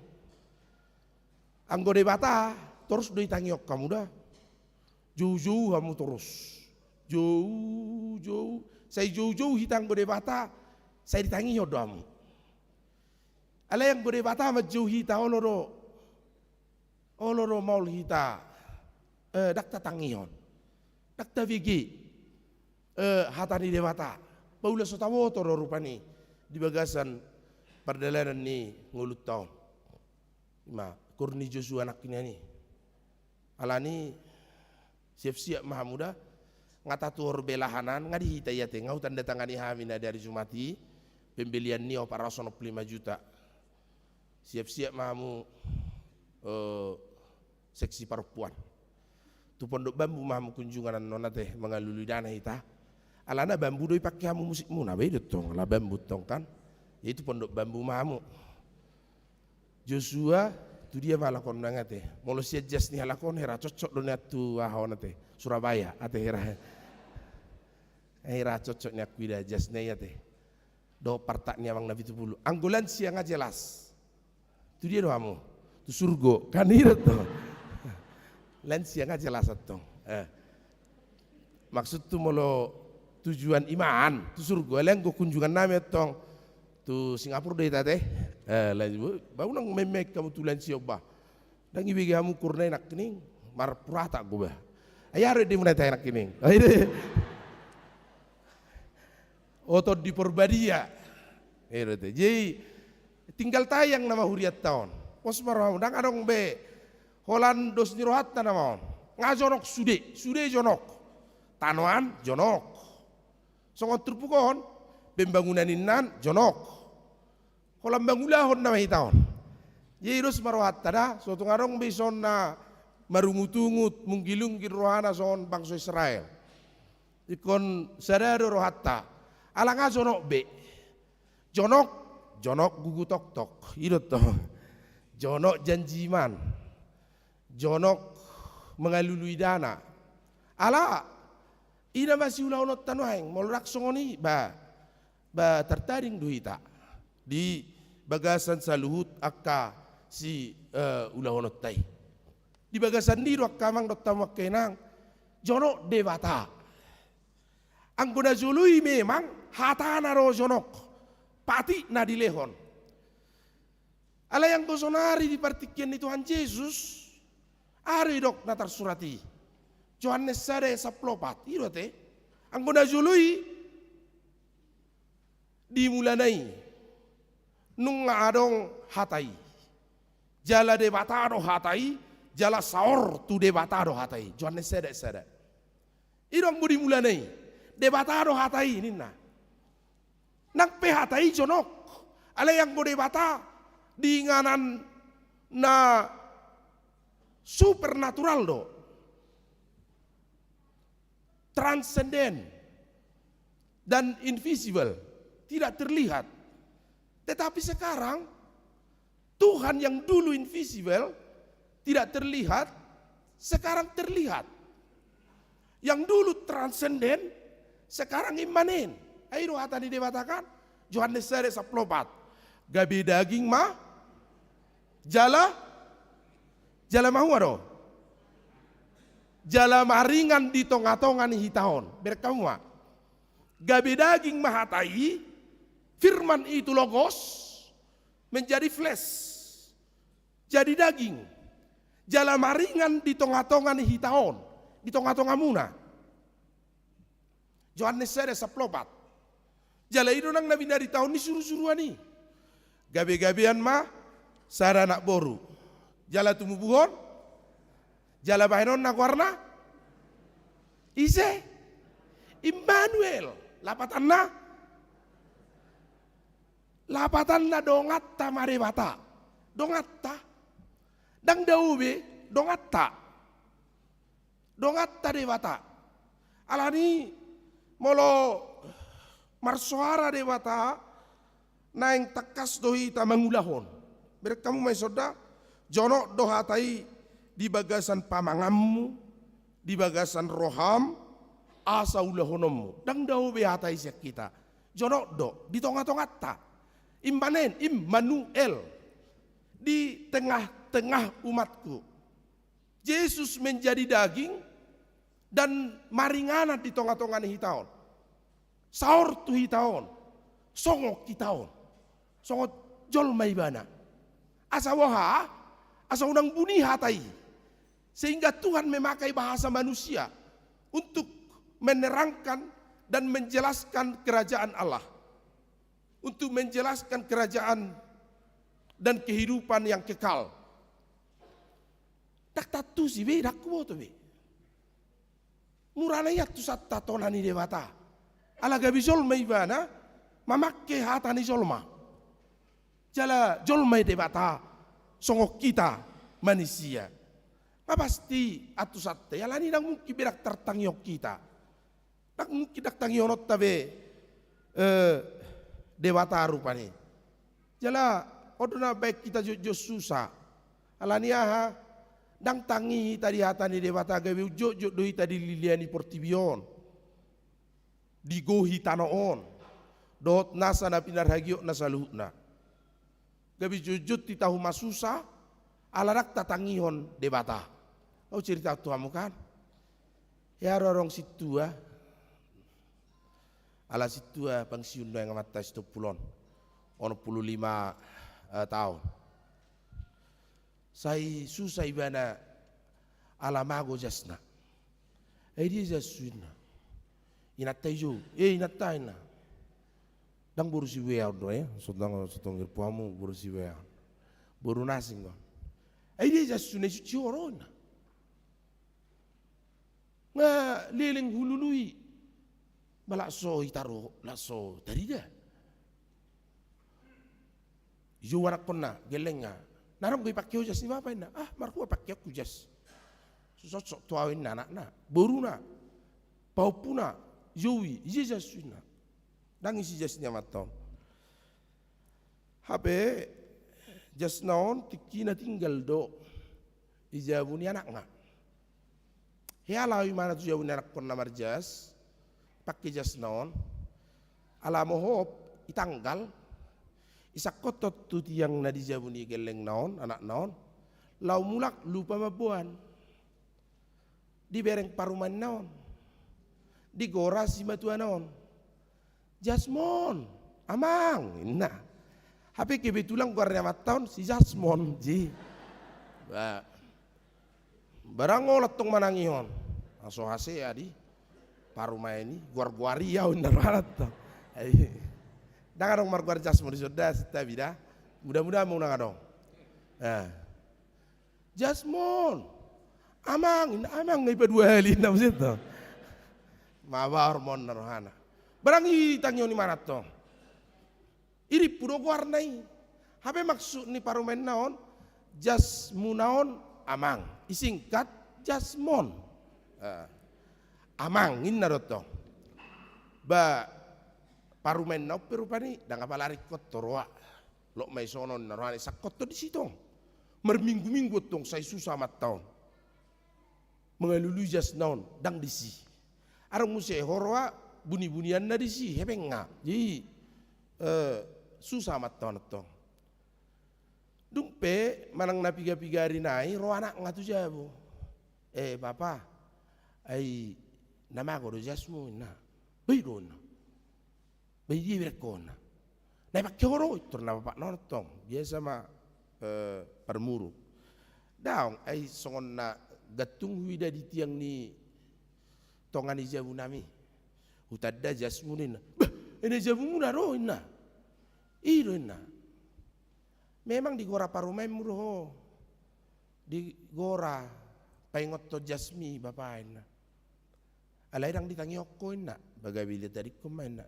Anggo Debata, torus do itangihon hamu da. Joujou hamu torus. Joujou. Sai joujou hita anggo Debata, sai ditangihon do hamu. Alai anggo Debata manjou hita, olo do. Olo do maol hita, eh, ndang tatangihon. Ndang tabege, eh, hata ni Debata. Paula so taboto do rupani di bagasan pardalanan ni ngolunta on. Ima, kur ni Josua nangkining i. Alani, siap-siap ma hamu da, nga tatuhor belahanan, nga di hita i ate, nga hutanda tangani hami na di ari Jumat i, pembelian ni opat ratus onom puluh lima juta. Siap-siap ma hamu, eh, seksi parompuan. Tu Pondok Bambu ma hamu kunjungan annon ate, mangalului dana hita. Alana bambu do ipake hamu musikmuna, ba i do tong, ala bambu tong kan. Jadi tu Pondok Bambu ma hamu. Josua, tu dia ma halak on nang ate. Molo sian jas ni halak on, hera cocok do nian tu aha on ate. Surabaya, ate hera. Hera cocok nian huida jas ni i ate. Dohot partak ni amang na pitu pulu. Anggo lansia nga jelas. Tu dia do hamu? Tu surgo. Kan i do tong. Lansia nga jelas antong. Eh. Maksud tu molo tujuan iman, tu surgo, alai anggo kunjungan nami antong tu Singapura do hita ate. Eh, lansia, ba unang main-main hamu tu lansia on ba. Ndang ibege hamu ukurna i nangkining, marpurata go ba. Ai aha do endemuna ate nangkining? Ai de. Oto di Porbadia. Eh, do ate. Jadi, tinggal tayang nama hurianta on. Pos ma rohamu, ndang adong be holan dos ni rohanta nama on. Nga jonok sude, sude jonok. Tanoan, jonok. Songon turpuk on, pembangunan inna, jonok. Holan mangulahon nama hita on. Jadi dos ma rohanta da, so tung adong be ison na marungut-ungut, munggil-unggil rohana songon bangso Israel. Ingkon sada do rohanta. Ala nga jonok be. Jonok, jonok gugu toktok. I do tong. Jonok janji iman. Jonok mangalului dana. Ala, i nama siulahononta nuaeng, molo ndang songon i, ba, ba tartading do hita di bagasan saluhut angka si, eh, ulahononta i. Di bagasan ni do angka amang dohot hamu angka inang, jonok Debata. Anggo na jolo i memang hatana do jonok, patik na dilehon. Alai anggo sonari di partingkian ni Tuhan Jesus, aha do didok na tarsurat i? Johannes sada ayat sampulu opat, i do ate. Anggo na jolo i, di mulana i, nunga adong Hata i. Jala Debata do Hata i, jala saor tu Debata do Hata i. Johannes sada ayat sada. I do anggo di mulana i. Debata do Hata i ninna. Nang pe Hata i jonok. Alai anggo Debata di inganan na supernatural do. Transenden dan invisible. Tidak terlihat. Tetapi sekarang Tuhan yang dulu invisible, tidak terlihat, sekarang terlihat. Yang dulu transenden, sekarang immanen. Ai do hata ni Debata kan? Johannes sada sampulu opat. Gabe daging ma, jala, jala mahua do. Jala maringan di tonga-tonga ni hita on. Bereng hamu ma. Gabe daging ma Hata i, Firman itu Logos, menjadi flesh, jadi daging, jala maringan di tonga-tonga ni hita on, di tonga-tongamuna. Johannes sada sampulu opat. Jala i do nang na binaritahon ni suru-suruan i. Gabe-gabean ma sada anak boru. Jala tumubuhon, jala bahenonna goarna, ise? Immanuel. Lapatanna, lapatanna donganta ma Debata. Donganta. Ndang dao be, donganta. Donganta Debata. Alani molo marsoara Debata, Naeng tangkas do hita mangulahon. Bereng hamu ma i sonda, jonok do hata i di bagasan pamanganmu, di bagasan roham, asa ulahononmu. Ndang dao be hata i sian hita. Jonok do di tonga-tonganta. Immanuel, Immanuel, di tengah-tengah umatku. Jesus menjadi daging dan maringanan di tonga-tonga ni hita on. Saor tu hita on, songon hita on, songon jolma ibana. Asa boha? Asa unang buni hata i. Sehingga Tuhan memakai bahasa manusia untuk menerangkan dan menjelaskan kerajaan Allah, untuk menjelaskan kerajaan dan kehidupan yang kekal. Ndang taantusi be, ndang huboto be. Mura na i antusanta tona ni Debata. Ala gabe jolma ibana, mamangke hata ni jolma. Jala jolma i Debata, songon hita manisia. Nga pasti antusanta i, alani ndang mungkin be ndang tartangihon hita. Ndang mungkin ndang tangihononta be, eh, Debata rupani. Jala on do na baen hita jotjot susa. Alani aha? Ndang tangi hita di hata ni Debata, gabe jotjot do hita dililiani portibi on, digohi tano on, dohot nasa na pinarhagiot na saluhutna. Gabe jotjot hita humasusa, ala ndang tatangihon Debata. Au cerita tu hamu kan. Hea do adong sintua. Ala sintua pangsiun do amanta sitompul on. Onom pulu lima, eh, taon. Sai susa ibana ala mago jasna. Ai dia jassu inna. Inanta i jou, eh, inanta inna. Ndang boru Sibuea on do, eh. Sotong, sotong irpu hamu boru Sibuea on. Boru na asing on. Ai dia jassu na i suci oro inna. Nga leleng hulului. Ba laos so hita ro, laos so tarida. Jou anakkonna, gellengna. Na adong do ipangke ho jas ni bapa inna. Ah, marhua pangkeonku jas. Sosok tu au inna anakna, boruna, pahompuna, jou i, ise jas inna. Ndang isi jas ni amanta on. Hape jasna on tingkina tinggal do di jabu ni anakna. Hea laho imana tu jabu ni anakkonna marjas, pangke jasna on. Ala mohop, itanggal, isangkothon tu tiang na di jabu ni gellengna on, anakna on. Laho mulak lupa mamboan. Dibereng parumaenna on. Digora simatuana on. Jasmon, amang, inna. Hape kebetulan goar ni amanta on si Jasmon, ji. Ba, barang olo tong manangihon. Laos hasea di parumaen i, goar-goar i au inna rohana tong. Ai, ndang adong margoar Jasmon di sonda, santabi da. Mudah-mudahan ma unang adong. Nah. Jasmon, amang, inna, amang na ipadua hali inna muse tong. Mabaor ma on na rohana. Barang i tangihon imana tong. Irimpu do goarna i. Hape maksud ni parumaenna on, jasmuna on amang. Isingkat Jasmon. Eh, amang inna do tong. Ba parumaenna on pe rupani, ndang apala ringkot roa. Lot ma i sonon na rohana, isangkothon disi tong. Marminggu-minggu tong sai susa amanta on. Mangalului jasna on, ndang disi. Adong muse ho roa, buni-bunianna disi, hepeng nga. Jadi, eh, susa amanta on tong. Dung pe manang na piga-piga ari nai, ro anakna tu jabu. Eh, bapa, ai na mago do jasmu inna. Ba i do inna. Ba i dia ibereng ho inna. Na ipangke ho do, intor na bapakna on tong. Biasa ma, eh, parmuru. Daong, ai songon na gantung huida di tiang ni tonga ni jabunami. Hutanda jasmu inna. Bah, i na jabumuna do inna. I do inna. Memang digora parumaenmu do ho. Digora paingothon jasmi bapa inna. Alai ndang ditangihon ho inna, ba gabe dilatadingkon ma inna.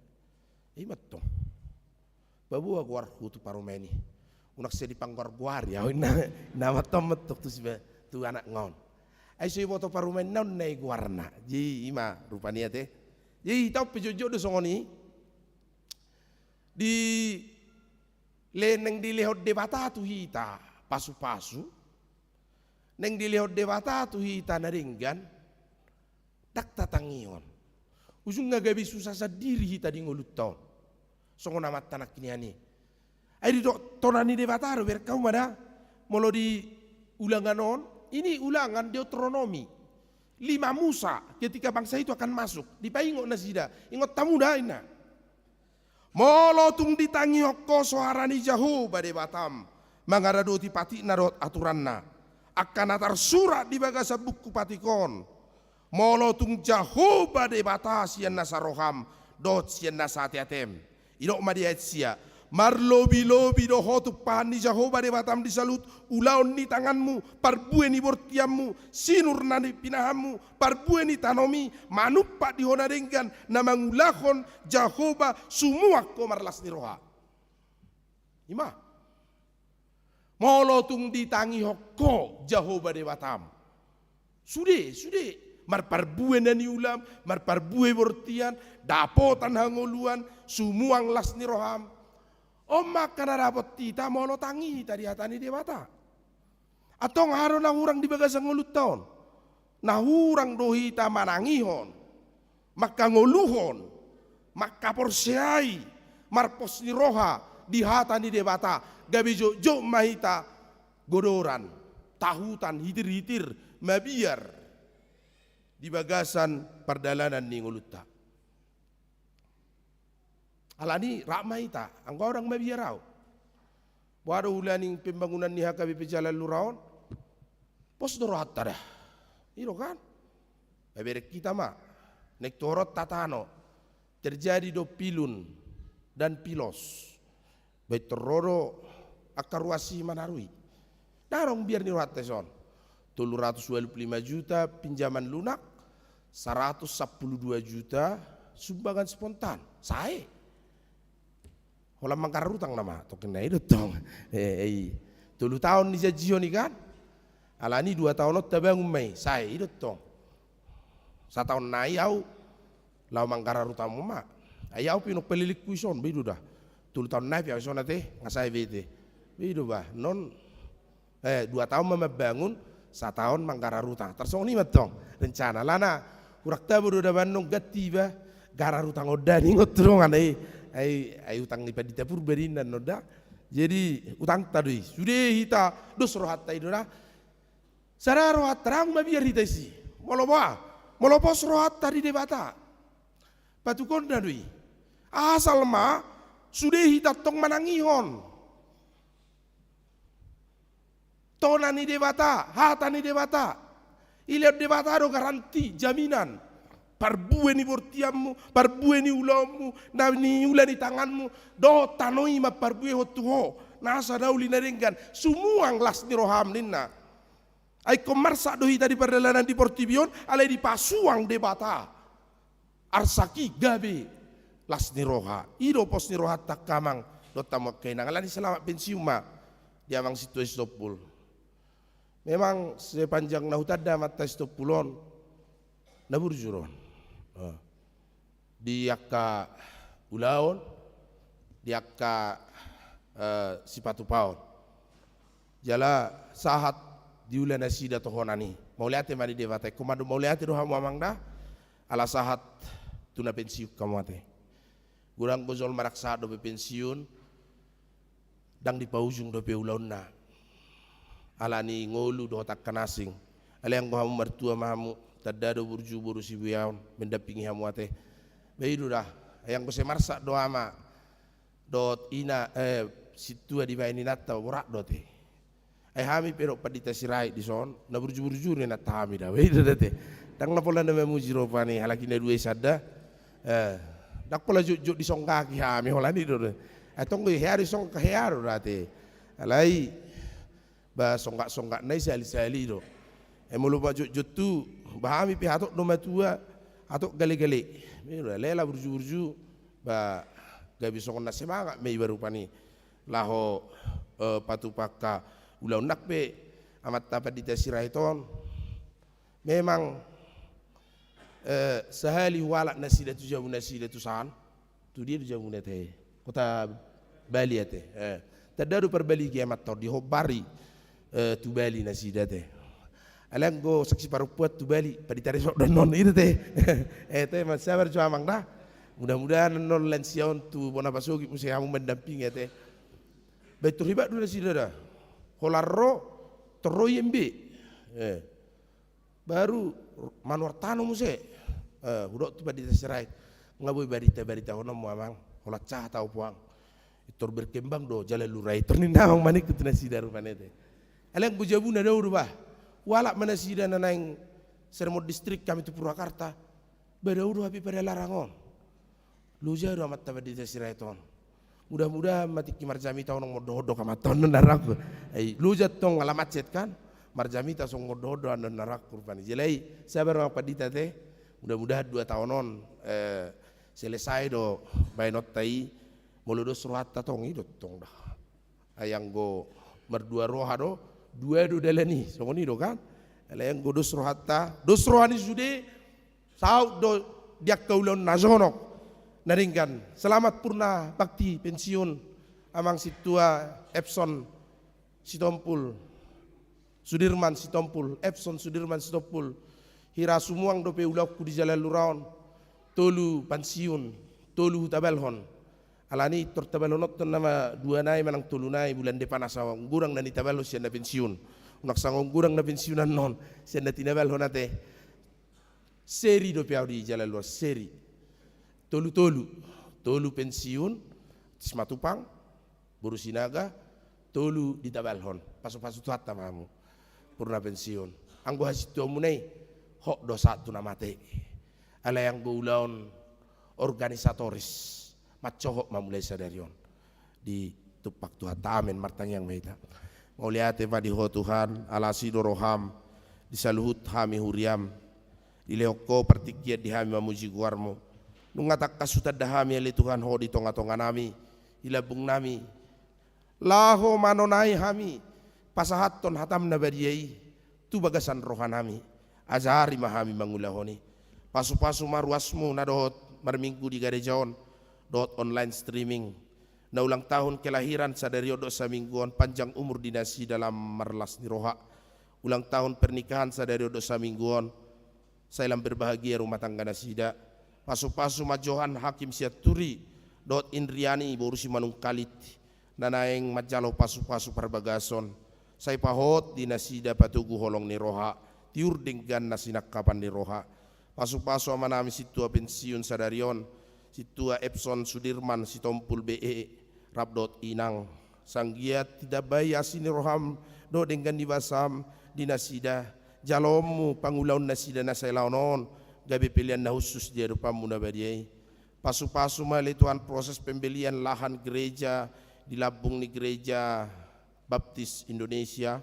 I ma tong. Paboa goarhu tu parumaen i. Unang sai dipanggoar-goari au inna. Inna ma tong ma tong tu si ba-, tu anakna on. Ai so iboto parumaenna on na i goarna. Jadi i ma rupani ate. Jadi hita on pe jotjot do songon i. Di Le naeng dilehon Debata tu hita pasu-pasu, naeng dilehon Debata tu hita na denggan, ndang tatangihon. Ujungna gabe susa sandiri hita di ngolunta on. Songon amanta nangkin i. Ai didok tona ni Debata do, bereng hamu ma da. Molo di Ulangan on, ini Ulangan, Deuteronomi. Lima Musa, ketika bangsa itu akan masuk, dipaingot nasida. Ingot hamu da, inna. Molo tung ditangihon ho soara ni Jahowa Debatam, mangaradoti patikna dohot aturanna, angka na tarsurat di bagasan buku patik on, molo tung Jahowa Debata sian nasa roham dohot sian nasa ateatem. Didok ma di ayat sia, marlobi-lobi do ho tumpahan ni Jahowa Debatam di saluhut ulaon ni tanganmu, parbue ni bortianmu, sinur na ni pinahanmu, parbue ni tanom i, manumpak di ho na denggan, na mangulahon Jahowa, sumuang ho marlas ni roha. I ma. Molo tung ditangihon ho Jahowa Debatam, sude, sude, marparbue na niulam, marparbue bortian, dapotan hangoluan, sumuang las ni roham. On ma angka na dapot hita molo tangi hita di hata ni Debata. Antong aha do na hurang di bagasan ngolunta on? Na hurang do hita manangihon, mangkangoluhon, mangkaporseai, marpos ni roha di hata ni Debata, gabe jotjot ma hita godoran, tahutan, hitirhitir, mabiar di bagasan pardalanan ni ngolunta. Alani rap ma hita, anggo au ndang mabiar au. Boha do hula ni pembangunan ni H K B P Jalan Lura on? Pos do rohanta da. I do kan? Mabereng hita ma. Naeng tu horong tatano. Terjadi do pilun dan pilos. Baen tu ro do angka ruas i manaru i. Ndang adong biar ni rohanta dison. Tolu ratus ualu pulu lima juta pinjaman lunak, saratus sampulu dua juta sumbangan spontan. Sae. Holan manggarar utang nama, tongkin na i do tong. Eh, eh, i. Tolu taon nijanjihon i kan? Alani dua taon on tabangun ma i, sae, i do tong. Sataon nai au laho manggarar utang ma. Ai au pe nunga palelengku dison, be i do da. Tolu taon nai pe au dison ate, nga sae be ate. Be i do ba, non, eh, dua taon ma mambangun, sataon manggarar utang. Tarsongon i ma tong rencana. Alana hurang tabo do da ba annon ganti ba, garar utang on da ninna tu dongan, ai, ai, ai utang ni Pandita Purba ninna annon da. Jadi utangta do i. Sude hita dos rohanta i do da. Sada rohanta ndang mabiar hita disi. Molo boha? Molo pos rohanta di Debata. Patugonna do i. Asal ma sude hita tong manangihon tona ni Debata, hata ni Debata. Dilehon Debata do garanti, jaminan. Parbue ni bortianmu, parbue ni ulaonmu, na niula ni tanganmu, dohot tano i ma parbuehon tu ho, nasa na uli na denggan, sumuang las ni roham ninna. Ai ingkon marsak do hita di pardalanan di portibi on, alai dipasuang Debata. Arsak i gabe las ni roha. I do pos ni rohanta angka amang dohot hamu angka inang. Alani selamat pensiun ma di amang sintua Sitompul. Memang sepanjang na hutanda amanta Sitompul on, na burju do on. Eh. Di angka ulaon, di angka, eh, sipatupaon. Jala sahat diula nasida tohonan i. Mauliate ma di Debata, ingkon mandok mauliate do hamu amang da, ala sahat tu na pensiun hamu ate. Godang do jolma rap sahat dope pensiun, ndang dipaujung dope ulaonna. Alani ngolu dohot angka na asing. Alai anggo hamu martua ma hamu, tanda do burju boru Sibueon mendampingi hamu ate. Ba i do da. Ai anggo sai marsak do ama dohot ina, eh, sintua dibaen inanta, borat do ate. Ai hami pe dohot Pandita Sirait dison, na burju-burju do inanta hami da. Ba i do da ate. Ndang na pola na mamuji rupani halak i na dua i sada. Eh, ndang pola jotjot disonggaki hami holan i do da. Ai tong do hea disongga hea do da ate. Alai ba songgak-songgakna i sahali-sahali do. Ai molo ba jotjot tu, ba hami pe hatop do matua, hatop gale-gale. Ba i do da, alai ala burju-burju, ba gabe songon na semangat ma iba rupani. Laho, eh, patupa angka ulaon. Nang pe amanta Pandita Sirait on, memang, eh, sahali hualap nasida tu jabu nasida tu san, tu dia do jabuna ate? Kota Bali ate. Eh. Ndada do parbali ge amanta on, dihombari, eh, tu Bali nasida te. Alai anggo saksi parompuan tu Bali, pandita resort do annon, i do te. Eh, te, ma sabar jo amang da. Mudah-mudahan annon lansia on tu bona pasogit muse hamu mandampingi, ate. Baen tor hebat do nasida da. Holan ro, tor ro i M B. Eh. Baru manuar tano muse. Eh, hudok tu pandita Sirait. Nga boi barita-barita hono mu amang. Holan sahat au puang. Tor berkembang do Jalalura i, tor ninna amang maningku tu nasida rupani te. Alai anggo jabuna dao do bah. Hualap ma nasida na naeng sermon distrik hami tu Purwakarta. Ba dao do hape Padalarang on. Loja do amanta pandita Sirait on. Mudah-mudahan ma tingki marjamita on nunga mondok-ondok amanta on, ninna rohangku. Ai, loja tong ala macet kan. Marjamita so mondok-ondok, ninna rohangku rupani. Jala i, sabar ma pandita te. Mudah-mudahan dua taon on, eh, selesai do baenonta i. Molo dos rohanta tong, i do tong da. Ai anggo mardua roha do, dua do dalan i, songon i do kan. Alai anggo dos rohanta, dos roha ni sude, saut do di angka ulaon na jonok. Na denggan, selamat purna bakti pensiun, amang sintua Epson Sitompul, Sudirman Sitompul, Epson Sudirman Sitompul. Hira sumuang dope ulaonku di Jalalura on, tolu pansiun, tolu hutabalhon. Alani i tor tabalhononhon nama dua nai manang tolu nai, bulan depan asa unang godang na nitabalhon sian na pensiun. Unang sanga unang godang na pensiun annon sian na tinabalhon ate. Seri dope au di Jalalura, seri. Tolu-tolu. Tolu pensiun, Simatupang, boru Sinaga, tolu ditabalhon. Pasu-pasu Tuhanta ma hamu. Purna pensiun. Anggo hasintuamuna i, hot do sahat tu na mate. Alai anggo ulaon organisatoris, mansohot ma mulai sadari on. Ditumpak Tuhanta. Amen. Martangiang ma hita. Mauliate ma di Ho Tuhan, ala asi do roham di saluhut hami huriam. Dilehon Ho partingkian di hami mamuji goarmu. Nunga tangkas hutanda hami ale Tuhan Ho di tonga-tonga nami, di lambung nami. Laho manonai hami pasahathon hatam na badia i tu bagasan roha nami. Ajari ma hami mangulahon i. Pasu-pasu ma ruasmu na dohot marminggu di gareja on, dohot online streaming. Na ulang tahun kelahiran sadari on dohot saminggu on, panjang umur di nasida lam marlas ni roha. Ulang tahun pernikahan sadari on dohot saminggu on, sai lam berbahagia rumah tangga nasida. Pasu-pasu ma Johan Hakim Sianturi, dohot Indriani boru Simanungkalit, na naeng manjalo pasu-pasu parbagason. Sai pahot di nasida patogu holong ni roha, tiur denggan na sinangkapan ni roha. Pasu-pasu amanami sintua pensiun sadari on, sintua Epson Sudirman Sitompul B E, rap dohot inang. Sanggiat ditambai asi ni roham dohot denggan ni basam di nasida, jaloonmu pangulaon nasida na sai laon on, gabe pelean na hushus di adopanmu na badia i. Pasu-pasu ma ale Tuhan proses pembelian lahan gereja di lambung ni Gereja Baptis Indonesia.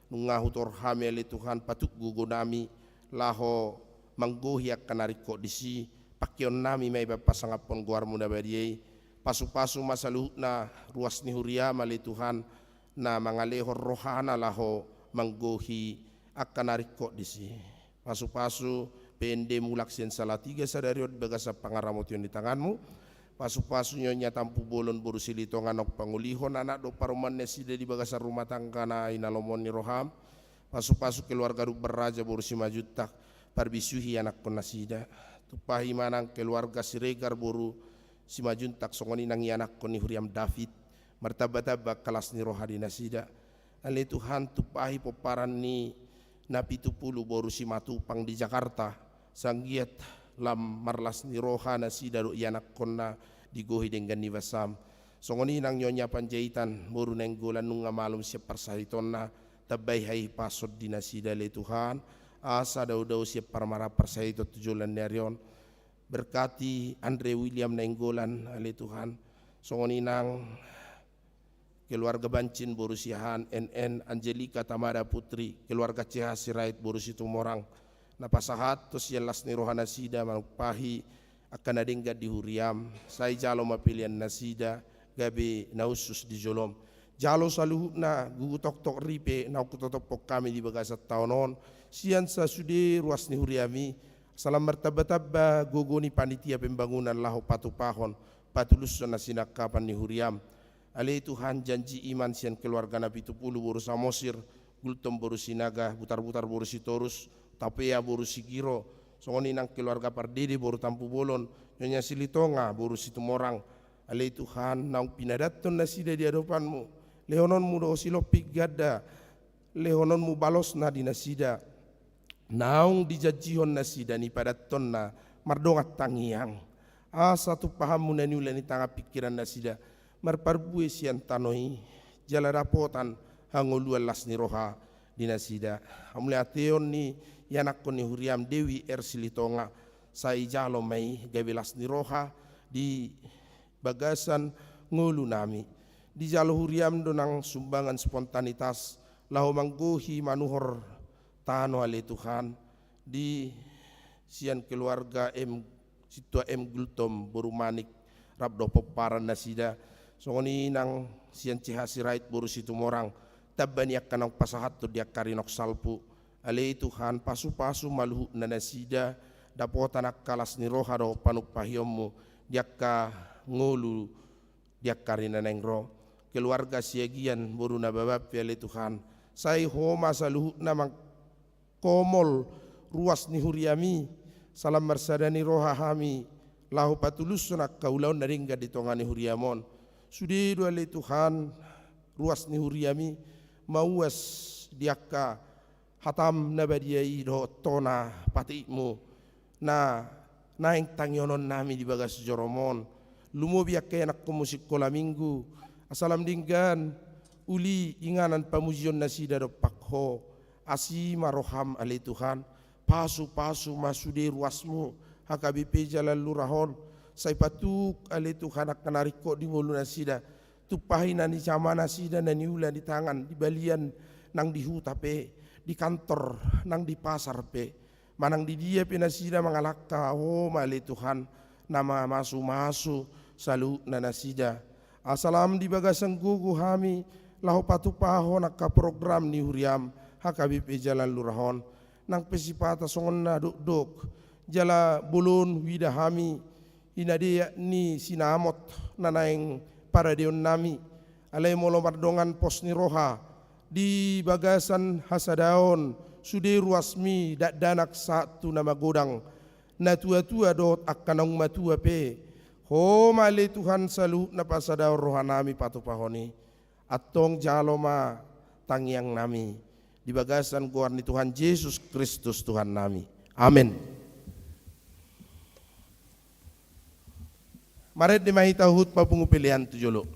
Nunga hutor hami ale Tuhan patut gogo nami laho manggohi angka na ringkot disi. Pangkeon nami ma i pasangaphon goarmu na badia i. Pasu-pasu ma saluhutna ruas ni huriam ale Tuhan, na mangalehon rohana laho manggohi angka na ringkot disi. Pasu-pasu P N D Mulak sian Salatiga sadari on di bagasan pangaramotion ni tanganmu. Pasu-pasu Nyonya Tampubolon boru Silitonga naung pangolihon anak dohot parumaen nasida di bagasan rumah tangga na hinalomohon ni roham. Pasu-pasu keluarga Dumban Raja boru Simanjuntak, parbisuhi ianakhon nasida. Tumpahi ma nang keluarga Siregar boru Simanjuntak, songon i nang ianakhon ni huriam David, martamba-tamba angka las ni roha di nasida. Ale Tuhan, tumpahi pomparan ni Napitupulu boru Simatupang di Jakarta, sanggiat lam marlas ni roha nasida dohot ianakhonna digohi denggan ni basam. Songon i nang Nyonya Panjaitan boru Nainggolan nunga malum sian parsahitonna, tambai hahipason di nasida ale Tuhan, asa dao-dao sian parmaraan parsahiton tu joloan ni ari on. Berkati Andre William Nainggolan ale Tuhan, songon i nang keluarga Bancin boru Siahaan, N N Angelika Tamada Putri, keluarga C H Sirait boru Situmorang, na pasahathon sian las ni roha nasida manumpahi angka na denggan di huriam, sai jalo ma pelean nasida gabe na hushus di jolom. Jalo saluhutna gugu toktok ripe naung hutotophon hami di bagasan taon on, sian sasude ruas ni huriam i, asa lam martamba-tamba gogo ni panitia pembangunan laho patupahon, patulushon na sinangkapan ni huriam. Ale Tuhan, janji iman sian keluarga Napitupulu boru Samosir, Gultom boru Sinaga, Butarbutar boru Sitorus, Tapea boru Sigiro, songon i nang keluarga Pardede boru Tampubolon, Nyonya Silitonga boru Situmorang. Ale Tuhan, naung pinadanhon nasida di adopanmu, lehononmu do silompit ganda, lehononmu balosna di nasida. Naung dijanjihon nasida ni padanhonna mardongan tangiang, asa tumpahanmu na niula ni tangan pingkiran nasida, marparbue sian tano i, jala dapotan hangoluan las ni roha di nasida. Hamauliateon ni ianakhon ni huriam Dewi R. Silitonga, sai jalo ma i gabe las ni roha di bagasan ngolunami. Dijalo huriam do nang sumbangan spontanitas, laho manggohi manuhor tano ale Tuhan, di sian keluarga M, Sintua M Gultom boru Manik, rap dohot pomparan nasida, songon i nang sian C H Sirait boru Situmorang, tamba ni angka naung pasahathon di angka rinok salpu. Ale Tuhan, pasupasu ma luhutna nasida, dapotan angka las ni roha dohot panumpahionmu di angka ngolu di angka ari na naeng ro. Keluarga Siagian boru Nababan pe ale Tuhan, sai Ho ma saluhutna mangkomol ruas ni huriami, salam marsada ni roha hami, laho patulushon angka ulaon na denggan di tonga ni huriam on. Sude do ale Tuhan, ruas ni huriami, mauas di angka hatam na badia i dohot tona patikmu na naeng tangihononnami di bagas jorom on. Lumobi angka ianakhonmu sikola minggu, asa lam denggan uli inganan pamujion nasida dompak Ho, asi ma roham ale Tuhan, pasupasu ma sude ruasmu, H K B P Jalan Lurah on, sai patuk ale Tuhan angka na ringkot di ngolu nasida, tumpahi na nijama nasida na niula ni tangan di balian nang di huta pe, di kantor nang di pasar pe, manang di dia pe nasida mangalangka, Ho ma ale Tuhan na mamasumasu saluhutna nasida. Asa lam di bagasan gogo hami laho patumpahon angka program ni huriam H K B P Jalan Lurah on, nang pe sipata songon na dokdok, jala bolon huida hami, hinadeak ni sinamot na naeng paradeonnami, alai molo mardongan pos ni roha di bagasan hasadaon sude ruasmi dakdanak sahat tu na magodang, natuatua dohot angka naung matua pe, Ho ma ale Tuhan saluhutna pasadaon rohanami patupahon i. Antong jalo ma tangiangnami di bagasan goar ni Tuhan Jesus Kristus Tuhannami. Amen. Marende ma hita huhut papungu pelean tu jolo.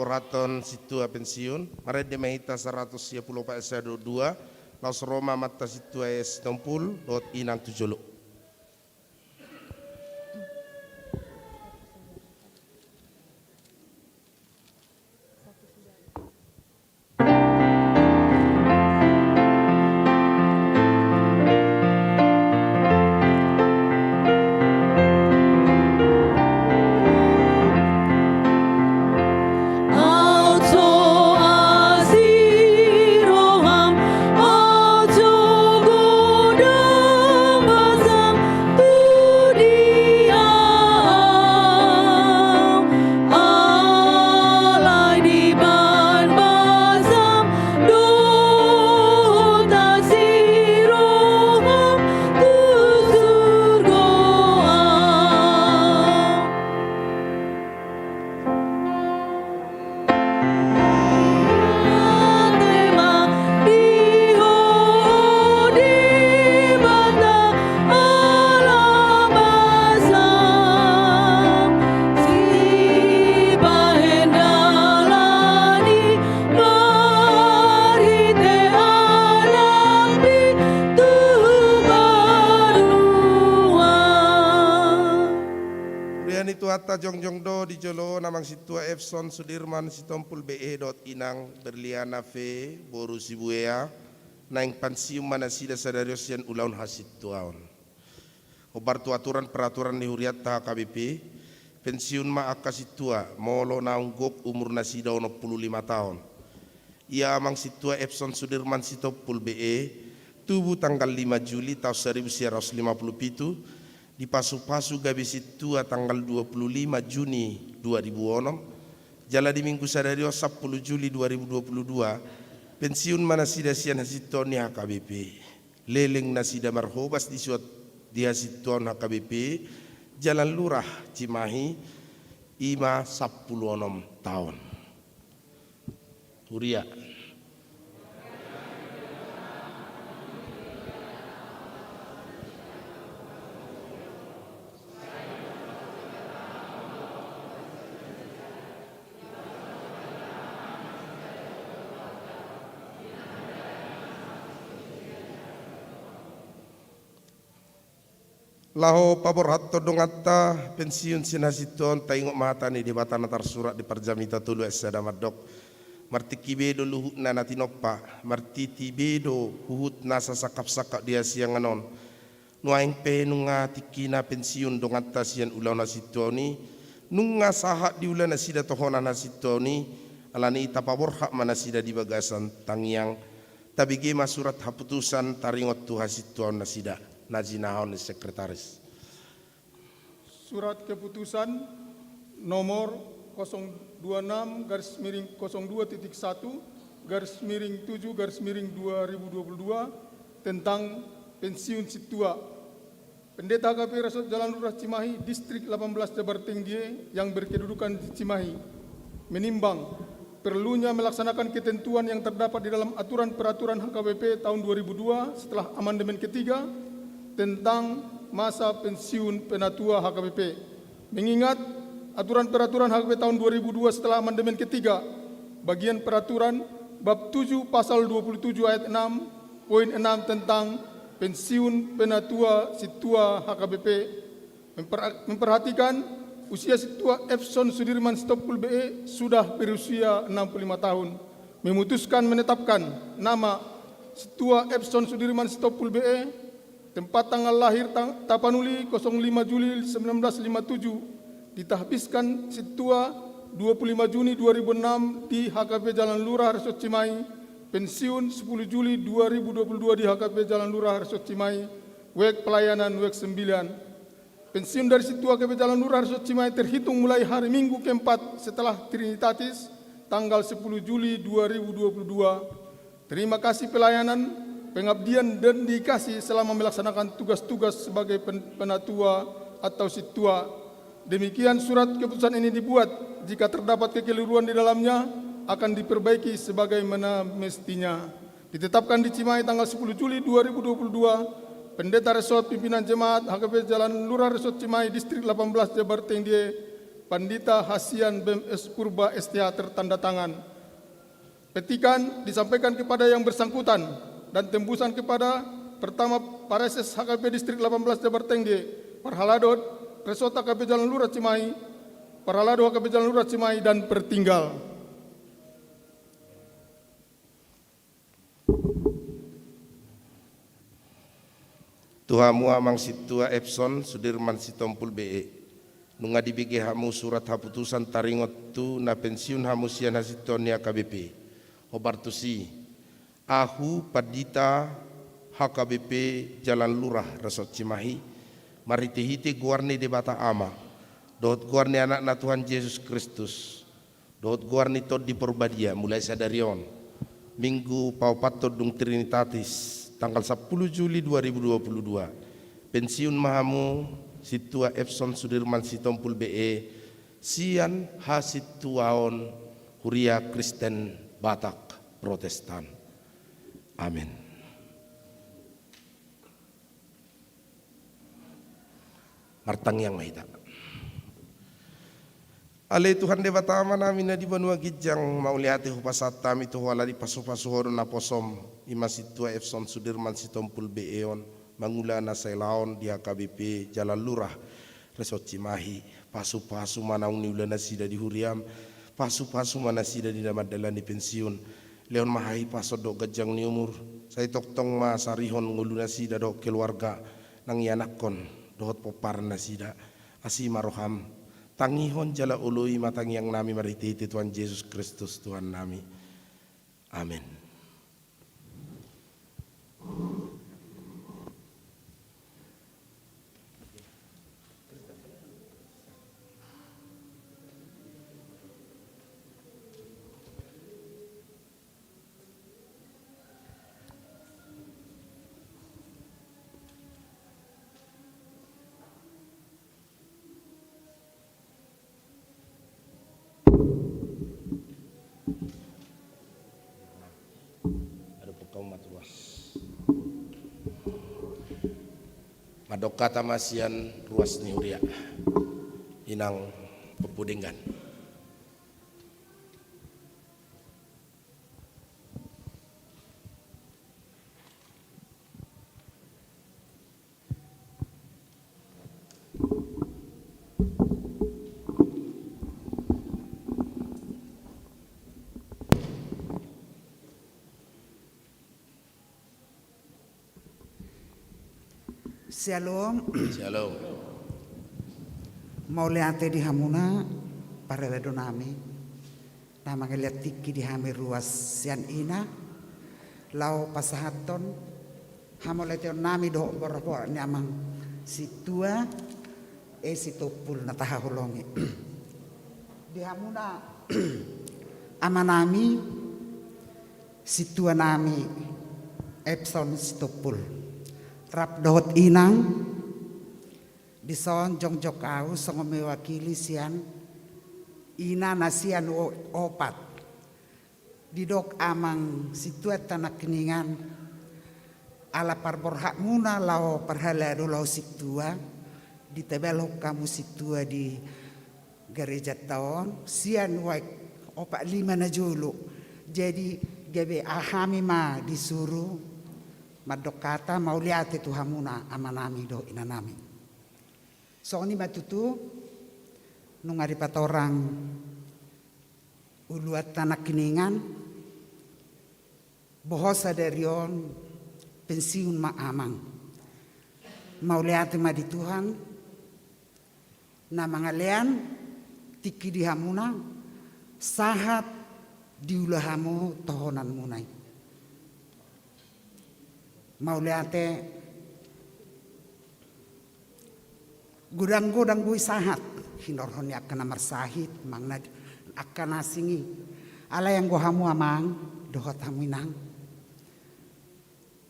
Paborhathon sintua pensiun, marende ma hita saratus sia pulu opat S dua, laos ro ma amanta sintua S Tompul dohot inang tu jolo. Huria ni Tuhanta, jongjong do di jolo on amang sintua Epson Sudirman Sitompul B E dohot inang Berliana V boru Sibuea, naeng pensiun ma nasida sadari on sian ulaon hasintuaon. Hombar tu aturan peraturan ni hurianta H K B P, pensiun ma angka sintua molo naung gok umur nasida onom pulu lima taon. Ia amang sintua Epson Sudirman Sitompul B E, tubu tanggal lima Juli taon saribu sia ratus lima pulu pitu, dipasupasu gabe sintua tanggal dua pulu lima Juni dua ribu onom, jala di minggu sadari on sampulu Juli dua ribu dua pulu dua, pensiun ma nasida sian hasintuaon ni H K B P. Leleng nasida marhobas di suat di hasintuaon H K B P, Jalan Lurah Cimahi, i ma sampulu onom taon. Huria. Laho paborhathon donganta pensiun sian hasintuaon, taingot ma hata ni Debata na tarsurat di Parjamita tolu ayat sada mandok: Martingki be do luhutna na tinompa, martiti be do huhut nasa sangkapsangkap di hasiangan on. Nuaeng pe nunga tingkina pensiun donganta sian ulaon hasintuaon i, nunga sahat diula nasida tohonan hasintuaon i, alani i tapaborhat ma nasida di bagasan tangiang. Tabege ma surat haputusan taringot tu hasintuaon nasida, na jinahahon ni sekretaris. Surat keputusan nomor kosong dua enam garis miring kosong dua titik satu garis miring tujuh garis miring dua ribu dua puluh dua tentang pensiun sintua. Pendeta H K P P Resort Jalan Lurah Cimahi, Distrik delapan belas Jabar Tinggi yang berkedudukan di Cimahi, menimbang perlunya melaksanakan ketentuan yang terdapat di dalam aturan peraturan H K B P tahun dua ribu dua setelah amandemen ketiga tentang masa pensiun penatua H K B P. Mengingat aturan peraturan H K B P tahun dua ribu dua setelah amandemen ketiga, bagian peraturan bab tujuh pasal dua puluh tujuh ayat enam, poin enam tentang pensiun penatua sintua H K B P, memper-, memperhatikan usia sintua Epson Sudirman Sitompul B E sudah berusia enam puluh lima tahun, memutuskan menetapkan nama sintua Epson Sudirman Sitompul B E, tempat tanggal lahir tang-, Tapanuli kosong lima Juli sembilan belas lima tujuh, ditahbiskan sintua dua puluh lima Juni dua ribu enam di H K P Jalan Lurah Resort Cimahi, pensiun sepuluh Juli dua ribu dua puluh dua di H K P Jalan Lurah Resort Cimahi, wijk pelayanan wijk sembilan. Pensiun dari sintua H K P Jalan Lurah Resort Cimahi terhitung mulai hari Minggu keempat setelah Trinitatis, tanggal sepuluh Juli dua ribu dua puluh dua. Terima kasih pelayanan, pengabdian, dan dedikasi selama melaksanakan tugas-tugas sebagai pen-, penatua atau sintua. Demikian surat keputusan ini dibuat. Jika terdapat kekeliruan di dalamnya, akan diperbaiki sebagaimana mestinya. Ditetapkan di Cimahi tanggal sepuluh Juli dua ribu dua puluh dua, Pendeta Resort Pimpinan Jemaat H K P Jalan Lurah Resort Cimahi, Distrik delapan belas Jabar Tinggi, Pandita Hasian B M S Purba S T H tertanda tangan. Petikan disampaikan kepada yang bersangkutan dan tembusan kepada pertama Pareses H K B P Distrik delapan belas Jabar Tengge, Parhalado Resort H K B P Jalan Lurah Cimahi, Parhalado H K B P Jalan Lurah Cimahi dan Pertinggal. Tu hamu amang sintua Epson Sudirman Sitompul B E, nunga dibege hamu surat haputusan taringot tu na pensiun hamu sian hasintuaon ni H K B P. Hombar tusi, ahu pandita H K B P Jalan Lurah Resort Cimahi, marhite-hite goar ni Debata Ama dohot goar ni Anakna Tuhan Jesus Kristus, dohot goar ni Tondi Porbadia, mulai sadari on, Minggu paopathon dung Trinitatis, tanggal sampulu Juli dua ribu dua puluh dua, pensiun ma hamu sintua Epson Sudirman Sitompul B E sian hasintuaon Huria Kristen Batak Protestan. Amin. Martangiang ma hita. Ale Tuhan Debata Amanami na di banua ginjang, mauliate hupasahat hami tu Ho ala ni pasu-pasu Ho do naposom, i ma sintua Epson Sudirman Sitompul B E on, mangula na sai laon di H K B P Jalan Lurah Resort Cimahi. Pasu-pasu ma naung niula nasida di huriam, pasu-pasu ma nasida di na mandalani pensiun. Lehon ma hahipason dohot ganjang ni umur, sai tongtong ma sarihon ngolu nasida dohot keluarga, nang ianakhon dohot pomparan nasida. Asi ma roham, tangihon jala oloi ma tangiangnami marhite-hite Tuhan Jesus Kristus Tuhannami. Amin. Mandok hata ma sian ruas ni huria, inang Ompu Denggan. Syalom. Syalom. Mauliate di hamuna, parhalado nami, na mangalean tingki di hami ruas sian ina, laho pasahathon hamauliateon nami dohot borhat ni amang sintua, e, Sitompul na tahaholongi. Di hamuna amanami, sintua nami, Epson Sitompul. Rap dohot inang, dison jongjong ahu songon mewakili sian ina na sian o-, opat. Didok amang sintua tu nangkiningan, ala parborhatmuna laho parhalado laho sintua, ditebalhon hamu sintua di garejanta on, sian waek opat lima na jolo. Jadi, gabe hami ma disuru mandok hata mauliate tu hamuna amanami dohot inanami. Songon i ma tutu, nunga dipatorang uluanta nangkiningan, bohasa dari on pensiun ma amang. Mauliate ma di Tuhan, na mangalean tingki di hamuna, sahat diula hamu tohonanmuna i. Mauliate, godang-godang do i sahat, hinorhon ni angka na marsahit, manang na angka na asing i. Alai anggo hamu amang, dohot hamu inang,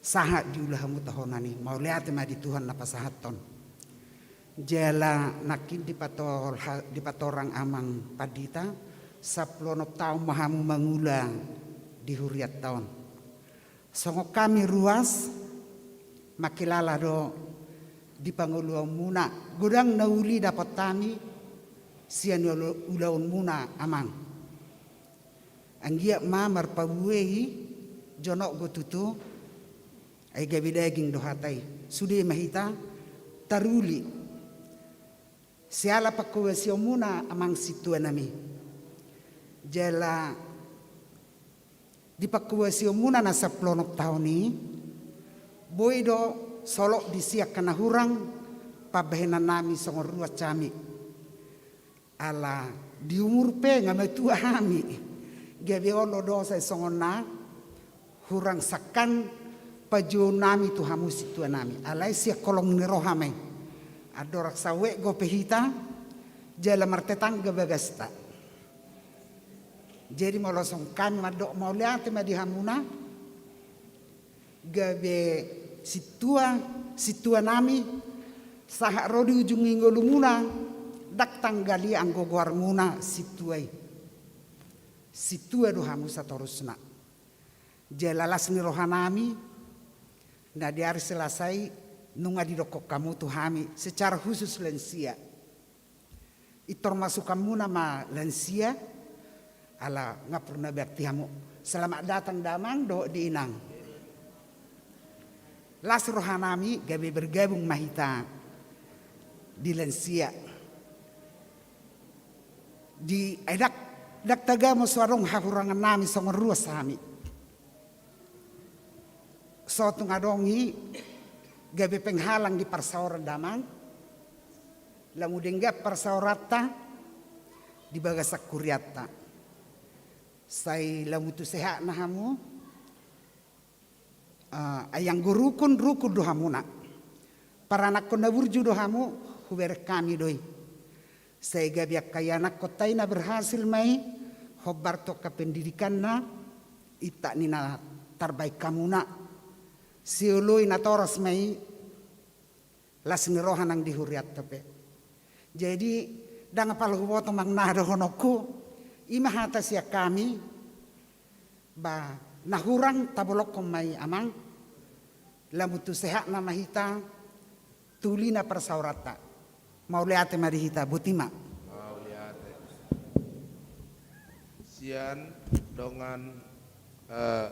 sahat diula hamu tohonan i, mauliate ma di Tuhan na pasahathon. Jala nangkin dipatol-, dipatorang amang pandita, sampulu onom taon ma hamu mangula di hurianta on. Songon hami ruas, mangkilala do di pangoluonmuna, godang na uli dapot hami, sian ulaonmuna, Amang. Anggiat ma marparbue i jonok do tutu, ai gabe daging do hata i. Sude ma hita taruli siala pangkobasionmuna, Amang Sintuanami. Jala di pangkobasionmuna na sampulu onom taon i, boi do solot disi angka na hurang pambahenannami songon ruas hami. Ala di umur pe nga matua hami, gabe olo do sai songon na hurang sangkan panjouonnami tu hamu Sintuanami. Alai sian holong ni roha ma i. Andorang sauek do pe hita, jala martetangga bagasta. Jadi molo songon hami mandok mauliate ma di hamuna, gabe sintua, sintuanami, sahat ro di ujung ni ngolumuna, ndang tanggal i anggo goarmuna sintua i. Sintua do hamu satorusna. Jala las ni rohanami, na di ari Selasa i nunga didokkon hamu tu hami secara khusus lansia. Pintor masukanmuna ma lansia, ala nga purna bakti hamu. Selamat datang damang dohot di inang. Las rohanami gabe bergabung ma hita di lansia. Di, ai ndang, ndang tagamon so adong hahurangannami songon ruas hami. So tung adong i gabe penghalang di parsaoran damang, lamu denggan parsaoranta di bagasan hurianta. Sai lamu tu sehatna hamu, ah, ai anggo rukun, rukun do hamuna. Paranakhon na burju do hamu, hubereng hami do i. Sai gabe angka ianakhonta i na berhasil ma i, hombar tu angka pendidikanna, intak ni na tarbaen hamuna. Sioloi natoras ma i, las ni roha nang di hurianta pe. Jadi, ndang apala huboto manang na dohononku, i ma hata sian hami, ba, na hurang tabolongkon ma i, Amang. Lamu tu sehatna ma hita, tu ulina parsaoranta. Mauliate ma di hita, boti ma. Mauliate. Sian dongan, eh,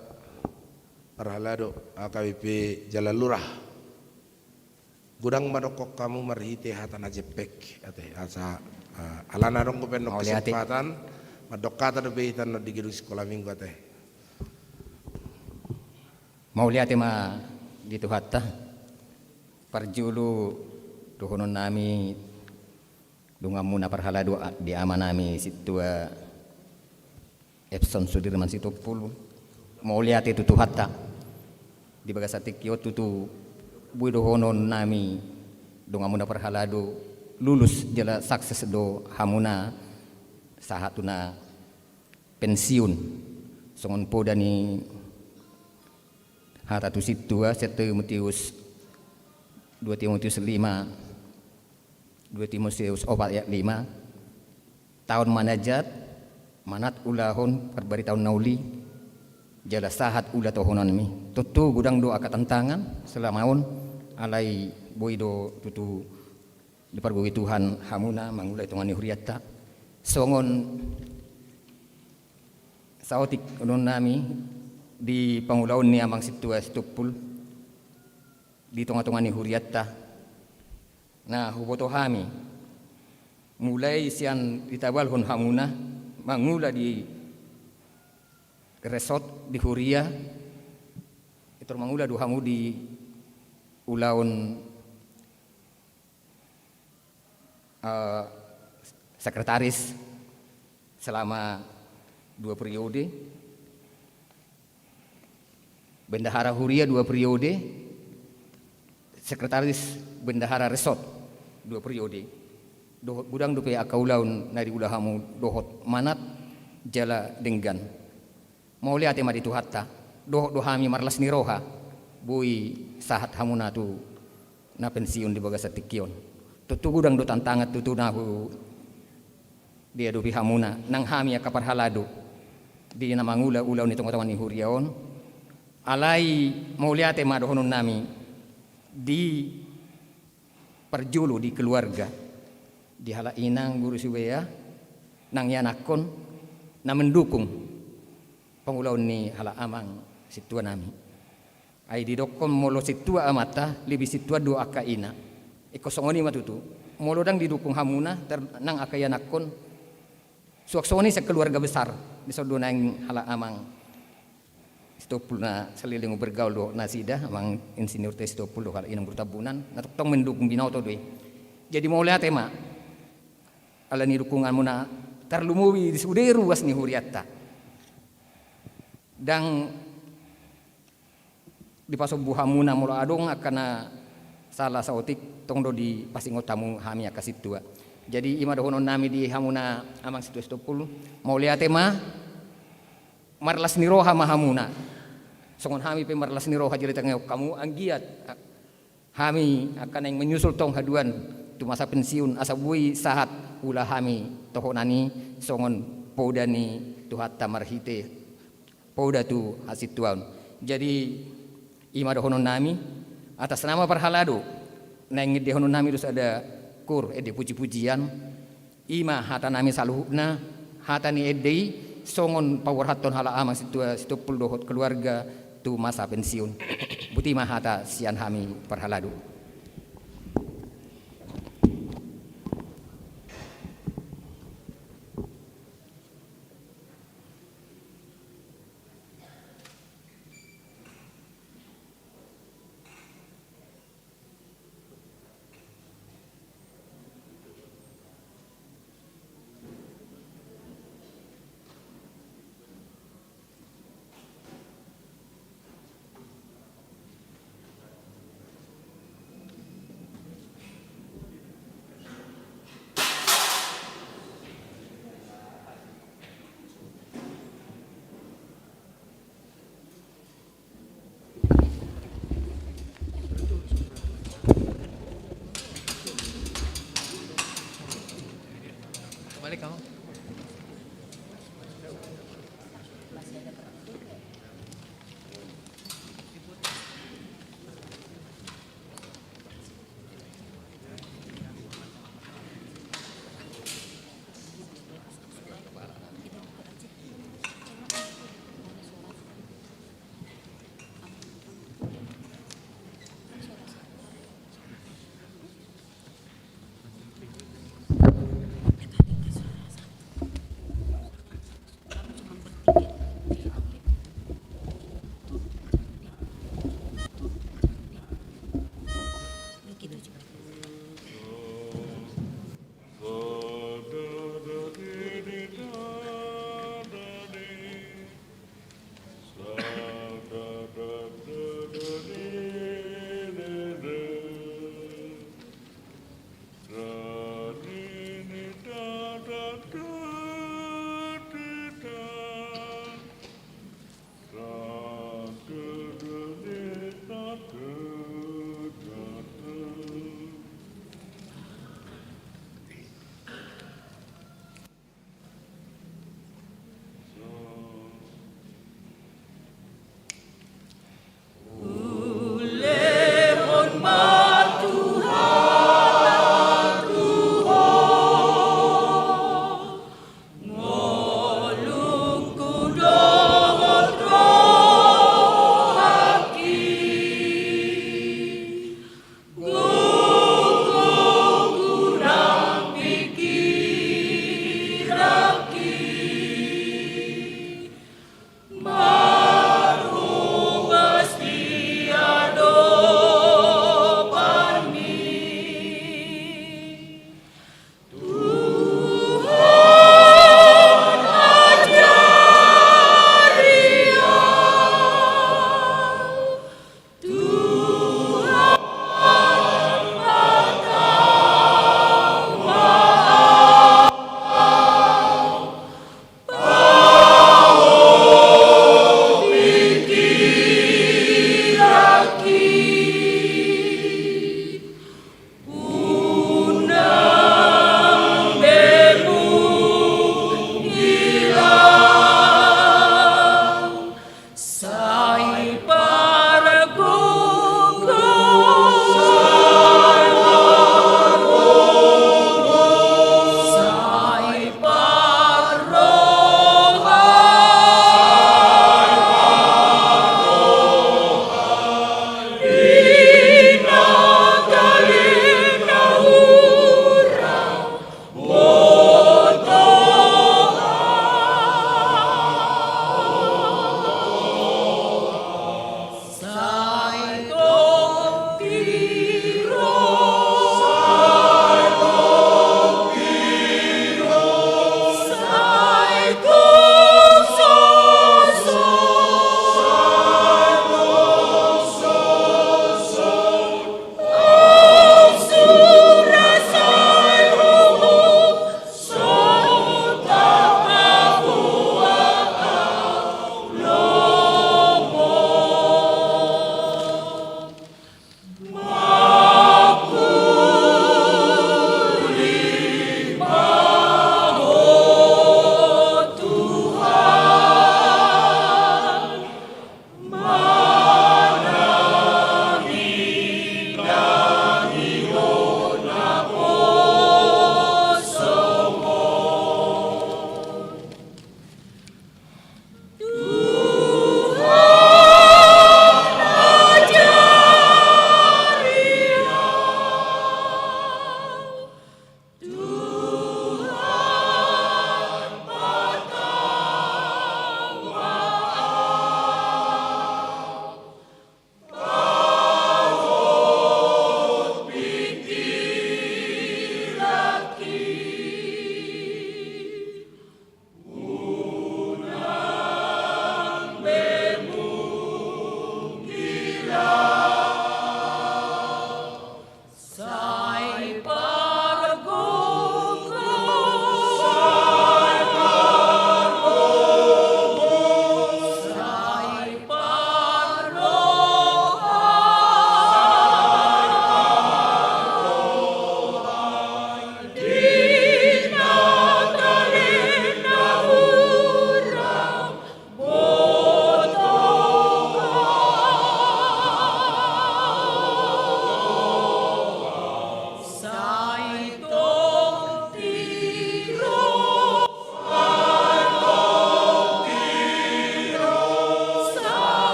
parhalado A K B P Jalalurah. Godang ma dokkon hamu marhite hata na jempek, ate, asa, eh, alana adong dope annon kesempatan, mandok hata dope hita annon di gedung sikola minggu, ate. Mauliate ma di Tuhanta. Parjolo dohononnami donganmuna parhalado di amanami Sintua Epson Sudirman Sitompul. Mauliate tu Tuhanta. Di bagasan tingki on tutu boi dohononnami donganmuna parhalado lulus jala sukses do hamuna sahat tu na pensiun. Songon poda ni hata tu Sintua, sian Timoteus, dua Timoteus lima, dua Timoteus opat ayat lima. Taon ma na jat, manat ulahon parbaritaon na uli, jala sahat ulaonmi. Tontu godang do angka tantangan selama on, alai boi do tutu dipargogoi Tuhan hamuna mangula di tonga ni hurianta. Songon saotik dohononnami di pangulaon ni Amang Sintua Sitompul di tonga-tonga ni hurianta. Na huboto hami, mulai sian ditabalhon hamuna mangula di resort, di huria, pintor mangula do hamu di ulaon, eh, sekretaris selama dua periode, bendahara huria dua periode, sekretaris bendahara resort dua periode. Dohot godang dope angka ulaon na diula hamu dohot manat jala denggan. Mauliate ma di Tuhanta, dohot do hami marlas ni roha, boi sahat hamuna tu na pensiun di bagasan tingki on. Tontu godang do tantangan tutu na hu diadopi hamuna, nang hami angka parhalado di na mangula ulaon ni tonga-tonga ni huria on. Alai mauliate ma dohononnami di parjolo di keluarga. di halak inang guru Siubea nang ianakhon na mendukung pangulaon ni halak amang sintua nami. Ai didokhon molo sintua amanta, lebih sintua do angka ina. Ingkon songon i ma tutu. Molo ndang didukung hamuna, tar-, nang angka ianakhon, suang songon i sian keluarga besar. Dison do naeng halak amang Sitompul na saleleng bergaul dohot nasida, amang insinyur T Sitompul dohot halak inang boru Tambunan, na tongtong mendukung, binoto do i. Jadi mauliate ma ala ni dukunganmuna, tarlumobi di sude ruas ni hurianta. Ndang dipasombu hamuna molo adong angka na sala saotik, tong do dipasingot hamu hami angka sintua. Jadi i ma dohonon nami di hamuna amang sintua Sitompul, mauliate ma, marlas ni roha ma hamuna. Songon hami pe marlas ni roha jala ditangihon hamu, anggiat hami angka naeng menyusul tong haduan tu masa pensiun, asa boi sahat ula hami tohonan i songon poda ni Tuhanta marhite poda tu hasintuaon. Jadi i ma dohonon nami atas nama parhalado, naeng endehonon nami do sada kur ende puji-pujian. I ma hata nami saluhutna, hata ni ende i songon paborhathon halak amang sintua Sitompul dohot keluarga tu masa pensiun. Boti ma hata sian hami parhalado.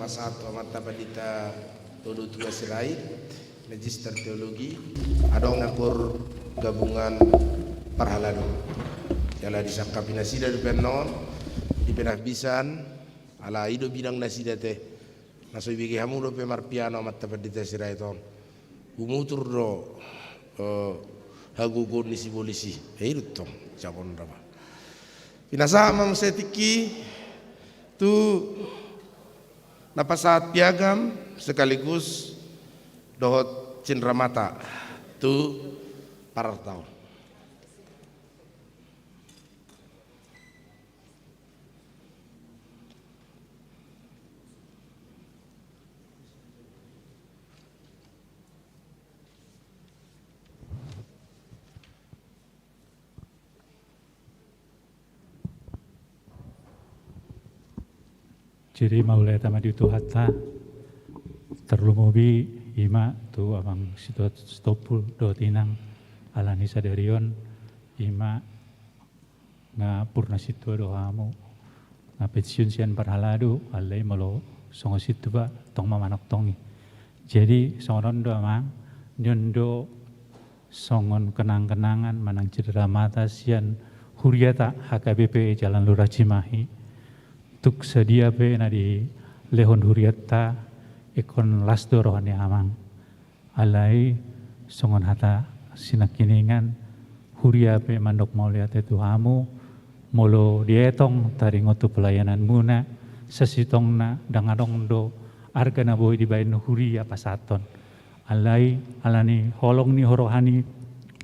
Sahat tu amanta Pandita Todotua Sirait, Magister Teologi, adong na hurang gabungan parhalado. Jala disangkapi nasida dope annon di penahbisan, ala i do bidang nasida te. Na so ibege hamu dope marpiano amanta Pandita Sirait on. Humutur do, eh, hagogoon ni sibolis i. Eh, i do tong, jabon rama. Pinasahat ma muse tingki tu na pasahat piagam sekaligus dohot cindramata tu pararta on. Jadi mauliate ma di Tuhanta, tarlumobi i ma tu amang Situa-, Sitompul dohot inang, ala ni sadari on i ma nga purna sintua do hamu, nga pensiun sian parhalado, alai molo songon sintua tong ma manongtong i. Jadi songon on do amang, nion do songon kenang-kenangan manang cindramata sian huriata H K B P Jalan Lurah Cimahi. Tung sadia pe na dilehon hurianta, ingkon las do roha ni amang. Alai songon hata sinangkiningan, huria pe mandok mauliate tu hamu, molo dietong taringot tu pelayananmuna, sasintongna ndang adong do arga na boi dibaen huria pasahathon. Alai ala ni holong ni roha ni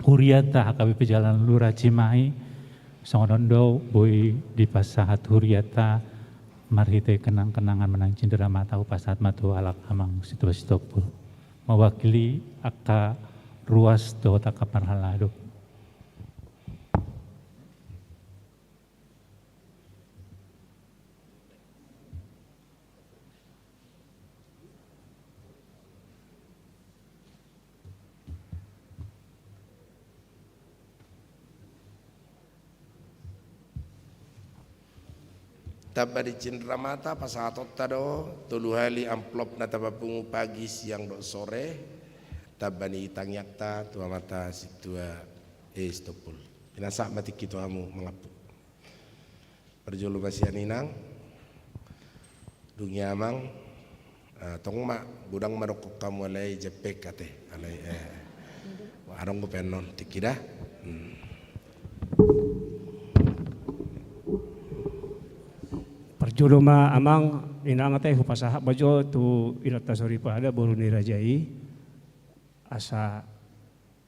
hurianta H K B P Jalan Lurah Cimahi, songon on do boi dipasahat hurianta marhite kenang-kenangan manang cindramata hupasahat ma tu halak amang Situa Sitompul. Mewakili angka ruas dohot angka parhalado. Tamba ni cindramata pasahatonta do tolu hali amplop na tapapungu pagi, siang dohot sore, tamba ni tangiangta tu amanta sintua, eh, Sitompul. Pinasahat ma tingki tu hamu mangampu. Parjolo ma sian inang, dung i amang, eh, tong ma, godang ma dokkon hamu alai jempek ate, alai, eh, adong dope annon tingki da. Hmm. Parjolo ma amang, inang ate, hupasahat ma jo tu inanta soripada boru ni raja i, asa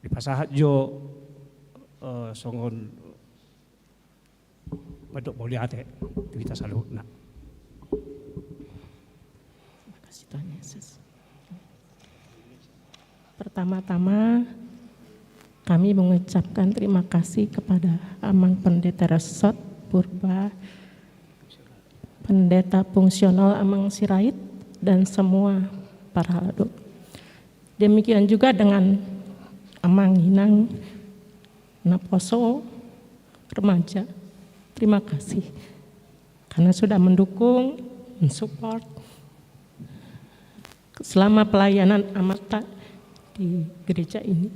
dipasahat jo, eh, songon mandok mauliate tu hita saluhutna. Terima kasih Tuhan Yesus. Pertama-tama, kami mengucapkan terima kasih kepada Amang Pendeta Resot Purba, Pendeta Fungsional Amang Sirait, dan semua parhalado. Demikian juga dengan Amang Inang, Naposo, remaja. Terima kasih karena sudah mendukung, mensupport selama pelayanan amanta di gereja ini.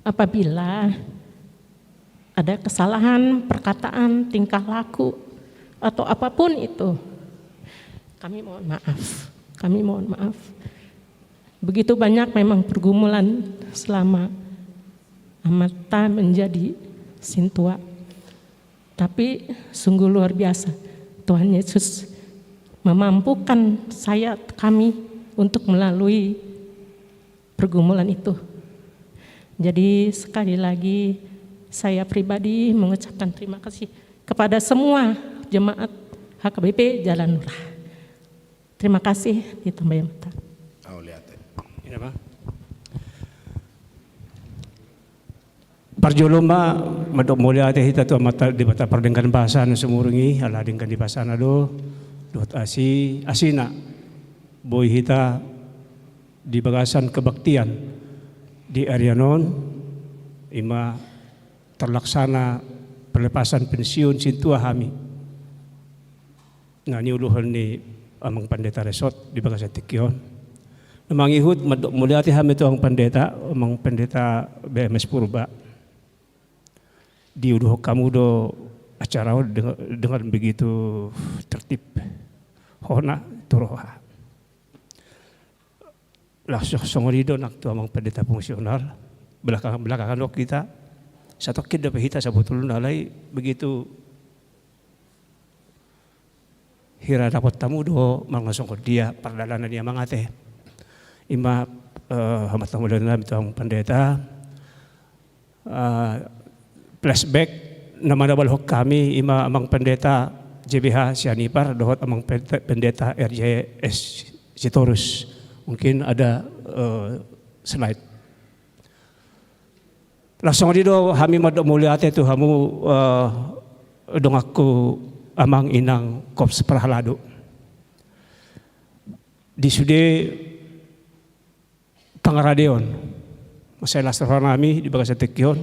Apabila ada kesalahan perkataan, tingkah laku, atau apapun itu, kami mohon maaf. Kami mohon maaf. Begitu banyak memang pergumulan selama amanta menjadi sintua. Tapi sungguh luar biasa, Tuhan Yesus memampukan saya, kami, untuk melalui pergumulan itu. Jadi sekali lagi saya pribadi mengucapkan terima kasih kepada semua jemaat H K B P Jalan Lurah. Terima kasih, ditambai amanta. Mauliate. Parjolo ma mandok mauliate hita tu Amanta Debata pardenggan basa na sumurung i, ala denggan ni basana do dohot asi, asina boi hita di bagasan kebaktian di ari on, i ma terlaksana pelepasan pensiun sintua hami na niuluhon ni Amang Pandita Resort di bagasan tingki on. Na mangihut mandok mauliate hami tu Amang Pandita, Amang Pandita B M S Purba. Diuduhon hamu do acara on dengan, dengan begitu tertib. Hona tu roha. Laos songon i do nang tu Amang Pandita Fungsional. Belakangan, belakangan on hita satongkin dope hita sabotulna alai begitu hira dapot hamu do manang songon dia pardalanan ni Amang ate. Ima, eh, hata mauliate nami tu Amang Pandita. Eh, flashback na manabalhon hami ima Amang Pandita J B H Sianipar dohot Amang Pend-, Pandita R J S Sitorus. Mungkin ada, eh, slide. Laos songon i do hami mandok mauliate tu hamu, eh, donganku Amang Inang Korps Parhalado. Di sude pangaradeon, mansai las roha nami di bagasan tingki on.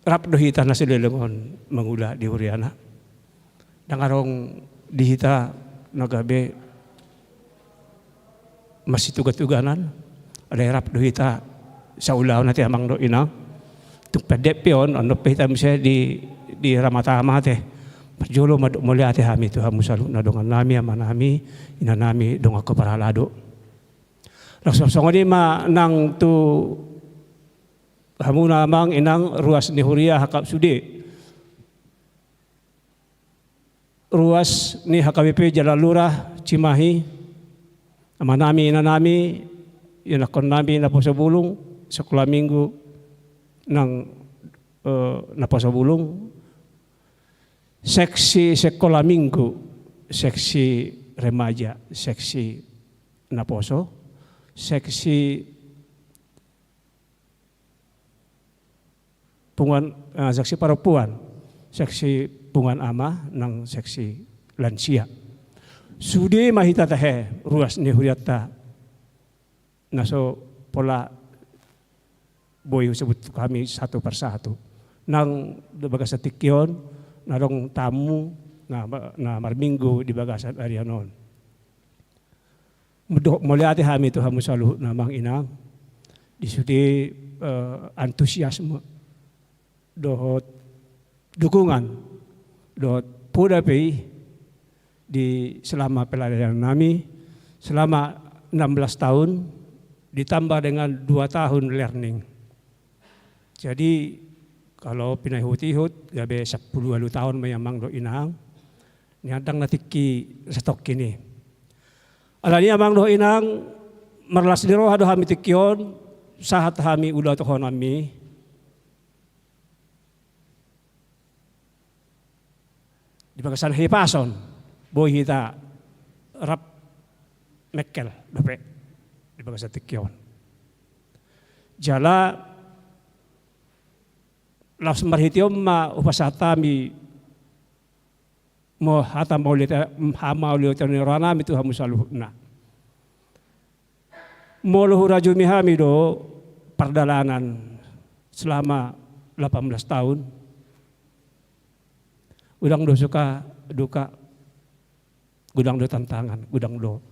Rap do hita na saleleng on mangula di huriana. Ndang adong di hita na gabe marsituga-tuganan. Alai rap do hita saulaon ate Amang dohot Inang. Tung pendek pe on, on dope hita muse di, di ramata mate. Parjolo mandok mauliate hami tu hamu saluhutna dongan nami, ama nami, ina nami, donganku parhalado. Laos songon i ma nang tu hamuna Amang Inang ruas ni huria H K B sude. Ruas ni H K B P Jalan Lurah Cimahi, ama nami, ina nami, ianakkon nami naposo bulung, sekolah minggu nang, eh, naposo bulung, seksi sekolah minggu, seksi remaja, seksi naposo, seksi punguan, eh, seksi parompuan, seksi punguan ama, nang seksi lansia. Sude ma hita tahe ruas ni hurianta na so pola boi husebut hami satu per satu. Nang di bagasan tingki on, na adong tamu, na, na marminggu di bagasan arian on. Mandok mauliate hami tu hamu saluhutna Amang Inang. Di sude, eh, antusiasme dohot dukungan dohot poda pe i di selama pelayanan nami selama enam belas tahun ditambah dengan dua tahun learning. Jadi, kalau pinaihut-ihut, gabe sampulu ualu taon ma i Amang dohot Inang. Nian ndang na tingki satongkin i. Alani i Amang dohot Inang, marlas ni roha do hami tingki on, sahat hami ulaonhononmi di bagasan hahipason, boi hita rap mengkel dope di bagasan tingki on. Jala laos marhite on ma hupasahat hami ma hata mauliate, hamauliateon ni rohanami tu hamu saluhutna. Molo hurajumi hami do pardalanan selama delapan belas tahun, godang do suka duka, godang do tantangan, godang do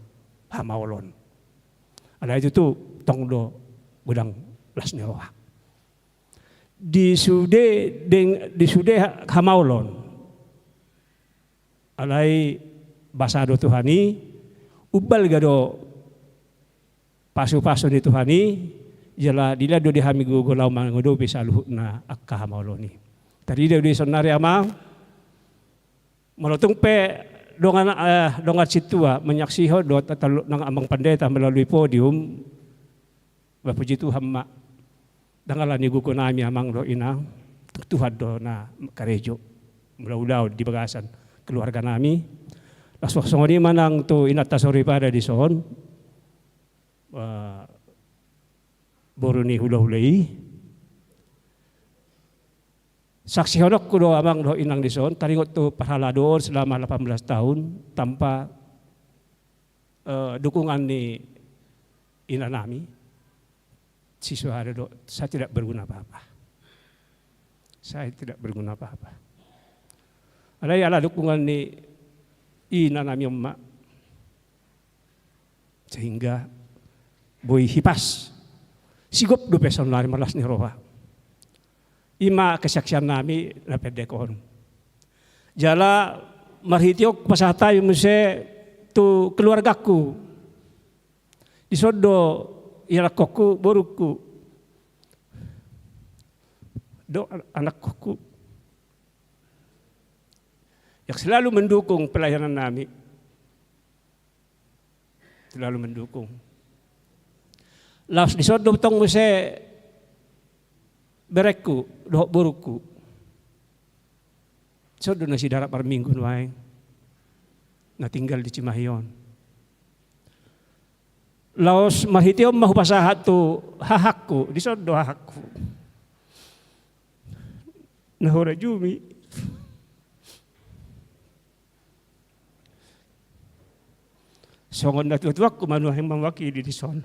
hamaolon. Alai tutu tong do godang las ni roha. Di sude deng, di sude ha-, hamaolon. Alai basa do Tuhan i, umbalga do pasu-pasu ni Tuhan i, jala dilehon do di hami gogo laho mangadopi saluhutna angka hamaolon i. Tarida do i saonari Amang, molo tung pe dongan, eh, dongan sintua manyaksihon dohot talu nang Amang Pandita melalui podium, ba puji Tuhan ma. Ndang alani gogonami Amang dohot Inang, Tuhan do na karejo mangula ulaon di bagasan keluarganami. Laos songon i ma nang tu inanta soripada dison, eh, boru ni hulahula i. Saksihononku do Amang dohot Inang dison, taringot tu parhaladoon selama delapan belas tahun tanpa, eh, dukungan ni inanami. Si Suhada do, saya tidak berguna apa-apa. Saya tidak berguna apa-apa. Alai ala dukungan ni Ina nami on ma. Sehingga boi hipas. Sigop dope saonari marlas ni roha. I ma kesaksian nami na pendek on. Jala marhite on pasahat hami muse tu keluargaku. Dison do ianakhonku, borungku. Do an-, anakhonku. Yang selalu mendukung pelayanan nami. Selalu mendukung. Laos dison do tong muse berengku dohot borungku. Dison do nasida rap marminggu nuaeng. Na tinggal di Cimahi on. Laos marhite on ma hupasahat tu hahangku, dison do hahangku. Na hona jumi. Songon natuatuangku ma nuaeng mewakili dison.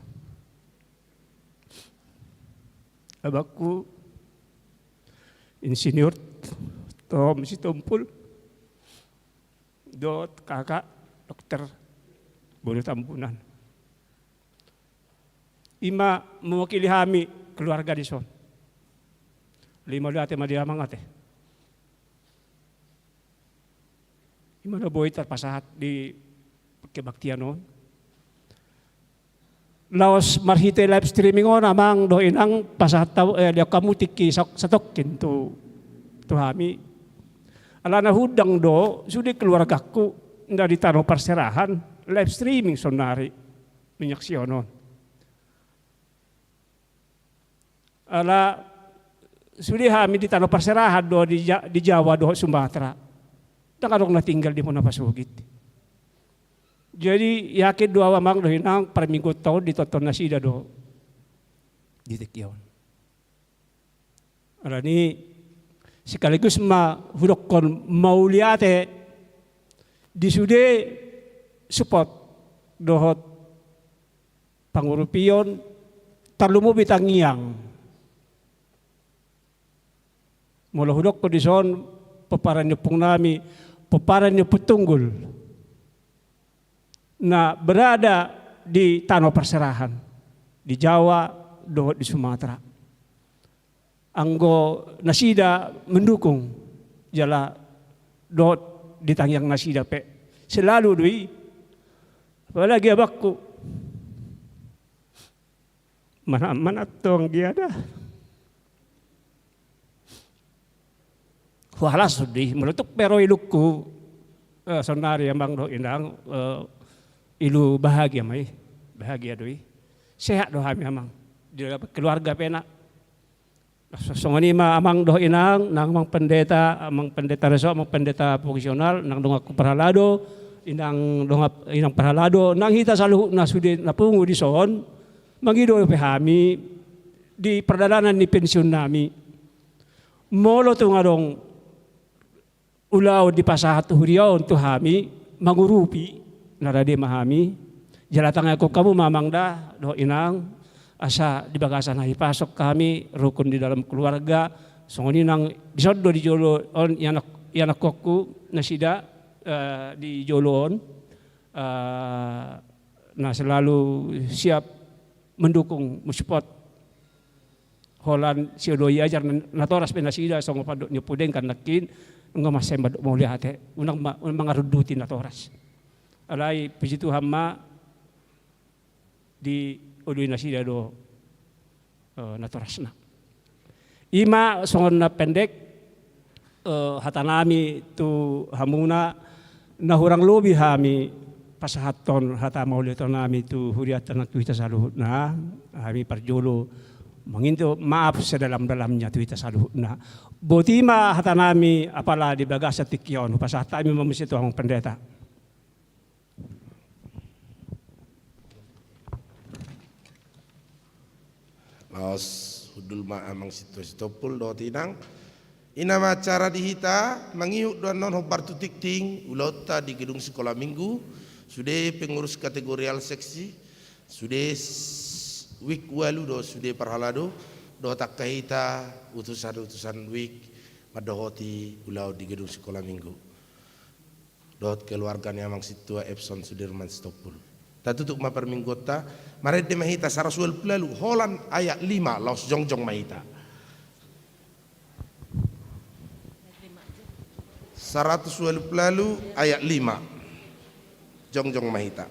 Abangku, Insinyur Tom Sitompul, dohot kakak, Dokter Bodo Tambunan. I ma mewakili hami keluarga dison. Lima liate ma di amang ate. I ma na boi tarpasahat di kebaktian on. Laos marhite live streaming on amang dohot inang pasahat hau, eh, lehon hamu tingki sa-, satongkin tu, tu hami. Alana huundang do sude keluargaku na di tano parserahan live streaming saonari. Menyaksikan on. Ala sude hami di tano parserahan do di Ja-, di Jawa dohot Sumatera. Ndang adong na tinggal di hona pasogit. Jadi yakin do au amang dohot inang parmingguonta on ditonton nasida do. Di tingki on. Alani sekaligus ma hudokkon mauliate di sude support dohot pangurupion tarlumobi tangiang. Molo hudokkon dison pomparan ni ompung nami, pomparan ni Ompung Tunggul na berada di tano parserahan, di Jawa dohot di Sumatera. Anggo nasida mendukung jala dohot di tangiang nasida pe selalu do i. Apalagi abangku. Mana, mana tong dia dah. Hualas sude, molo tung pe ro ilungku, eh, saonari amang dohot inang, eh, ilu bahagia ma i, bahagia do i. Sehat do hami amang, di keluarga pe na. So-, songon i ma amang dohot inang, nang amang pendeta, amang pendeta reso, amang pendeta vokasional, nang donganku parhalado, inang dongan, inang parhalado, nang hita saluhutna sude na pungu dison, mangido dope hami di pardalanan ni pensiun nami. Molo tung adong ulaon dipasahat tu huria on tu hami, mangurupi, na rade ma hami. Jala tangiangkon hamu ma amang da dohot inang, asa di bagasan hahipason hami rukun di dalam keluarga, songon i nang dison do di jolo on ianak, ianakhonku nasida, eh, di jolo on, eh, na selalu siap mendukung, mensupport. Holan sioloi ajar na, natoras pe nasida songon pandok ni Ompu Denggan nangkin, nunga mansai mandok mauliate, unang ma-, unang mangarunduti natoras. Alai puji Tuhan ma dioloi nasida do, eh, natorasna. I ma songon na pendek, eh, hata nami tu hamuna, na hurang lobi hami pasahathon hata mauliate nami tu hurianta nang tu hita saluhutna, hami parjolo mangido maaf sedalam-dalamnya tu hita saluhutna. Boti ma hata nami apala di bagasan tingki on, hupasahat hami ma muse tu amang pendeta. Laos hundul ma amang Sintua Sitompul dohot inang. I ma acara di hita, mangihut do annon hombar tu tingting ulaonta di gedung sikola minggu, sude pengurus kategorial seksi, sude s-, wik ualu do sude parhalado, dohot angka hita utusan-utusan wik mandohoti ulaon di gedung sikola minggu. dohot keluarga ni Amang Sintua Epson Sudirman Sitompul. Tatutup ma parmingguonta, marende ma hita saratus ualu pulu ualu, holan ayat lima, laos jongjong ma hita. Saratus ualu pulu ualu ayat lima. Jongjong ma hita.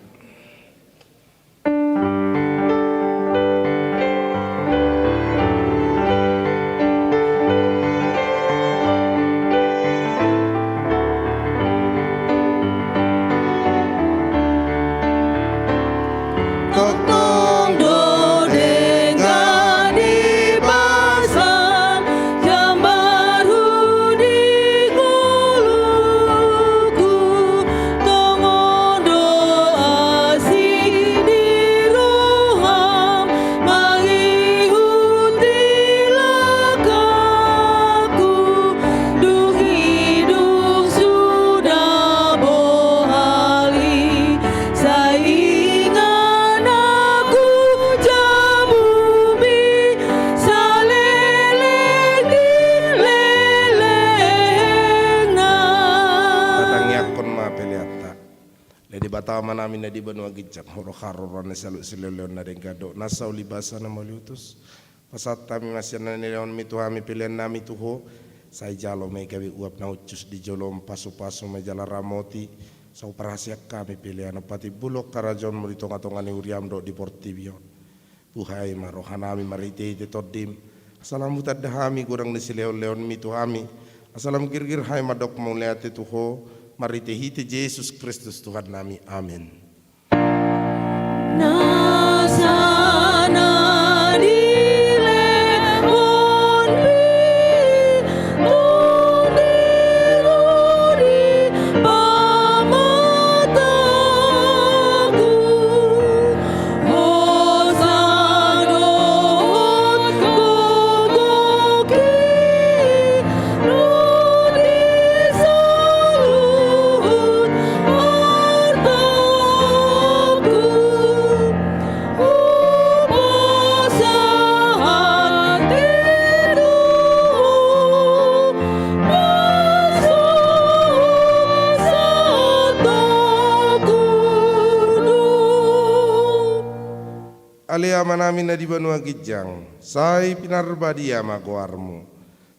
Tongtong do denggan dipasang jambarhu di ngolungku, tongon do asi ni roham mangihuti langkahku, dung i dung suda bohal i, sai inganan ahu jamumi saleleng ni lelengna. Tatangiangkon ma peleanta. Ale Debata Amanami na di banua ginjang, Ho do haroroan ni saluhut silehonlehon na denggan dohot nasa uli basa na mauliutus. Pasahat hami ma sian na nilehonmi tu hami peleannami tu Ho, sai jalo ma i gabe uap na hushus di joloM, pasupasu ma i jala ramoti, sai huparhaseang hami pelean on patimbulhon harajaonMu di tongatonga ni huriaM dohot di portibi on. Buhai ma rohanami marhitehite TondiM, asa lam hutanda hami godang ni silehonlehonmi tu hami, asa lam girgir hami mandok mauliate tu Ho, marhitehite Jesus Kristus Tuhannami. Amen. Nasa na nilehonmi, Tondi, Tondi, pamatangku, hosa dohot gogohi, roti saluhut artangku, hupasahat i tu Ho, na so sahatangku do. Ale Amanami na di banua ginjang, sai pinarbadia ma goarMu.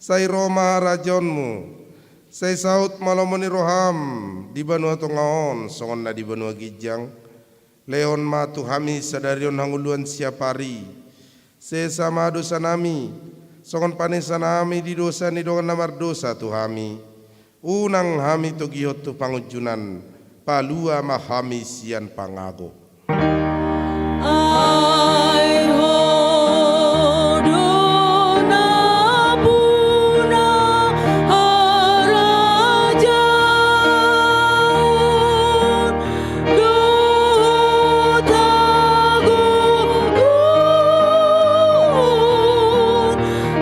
Sai ro ma harajaonMu. Sai saut ma lomo ni rohaM di banua tonga on songon na di banua ginjang. Lehon ma tu hami sadari on hangoluan siapari. Sesa ma dosanami, songon panesanami di dosa ni dongan na mardosa tu hami. Unang hami togihon tu pangunjunan, palua ma hami sian pangago. Ai Ho do nampuna harajaon dohot hagogoon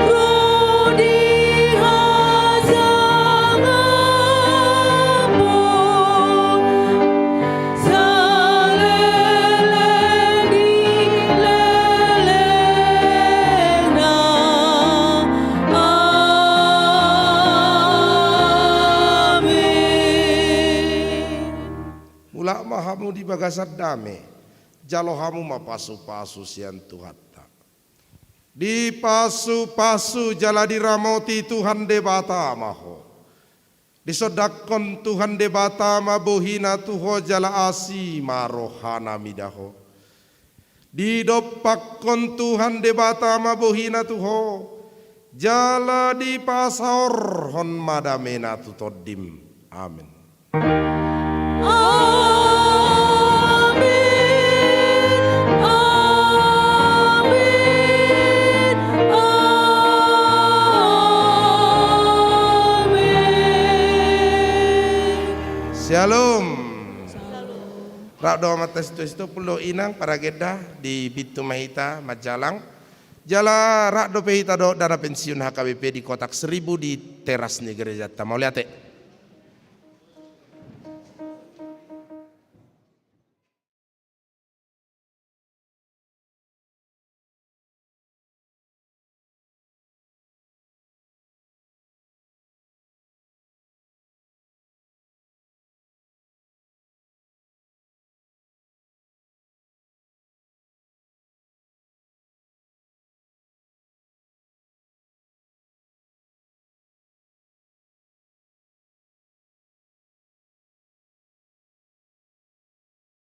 ro di hasangapon saleleng ni lelengna. Amen. Mulak ma hamu di bagasan dame, jalo hamu ma pasupasu sian Tuhanta. Dipasupasu jala diramoti Tuhan Debata ma ho. Disondangkon Tuhan Debata ma bohiNa tu ho jala asi ma rohaNa mida ho. Didompakkon Tuhan Debata ma bohiNa tu ho, jala dipasaorhon ma dameNa tu tondim. Amen. Amen, amen, amen. Syalom. Rap do amanta Sintua Sitompul dohot inang paragenda, di pintu ma hita manjalang. Jala rap dope hita dohot dana pensiun H K B P di kotak seribu di teras ni gerejanta. Mauliate.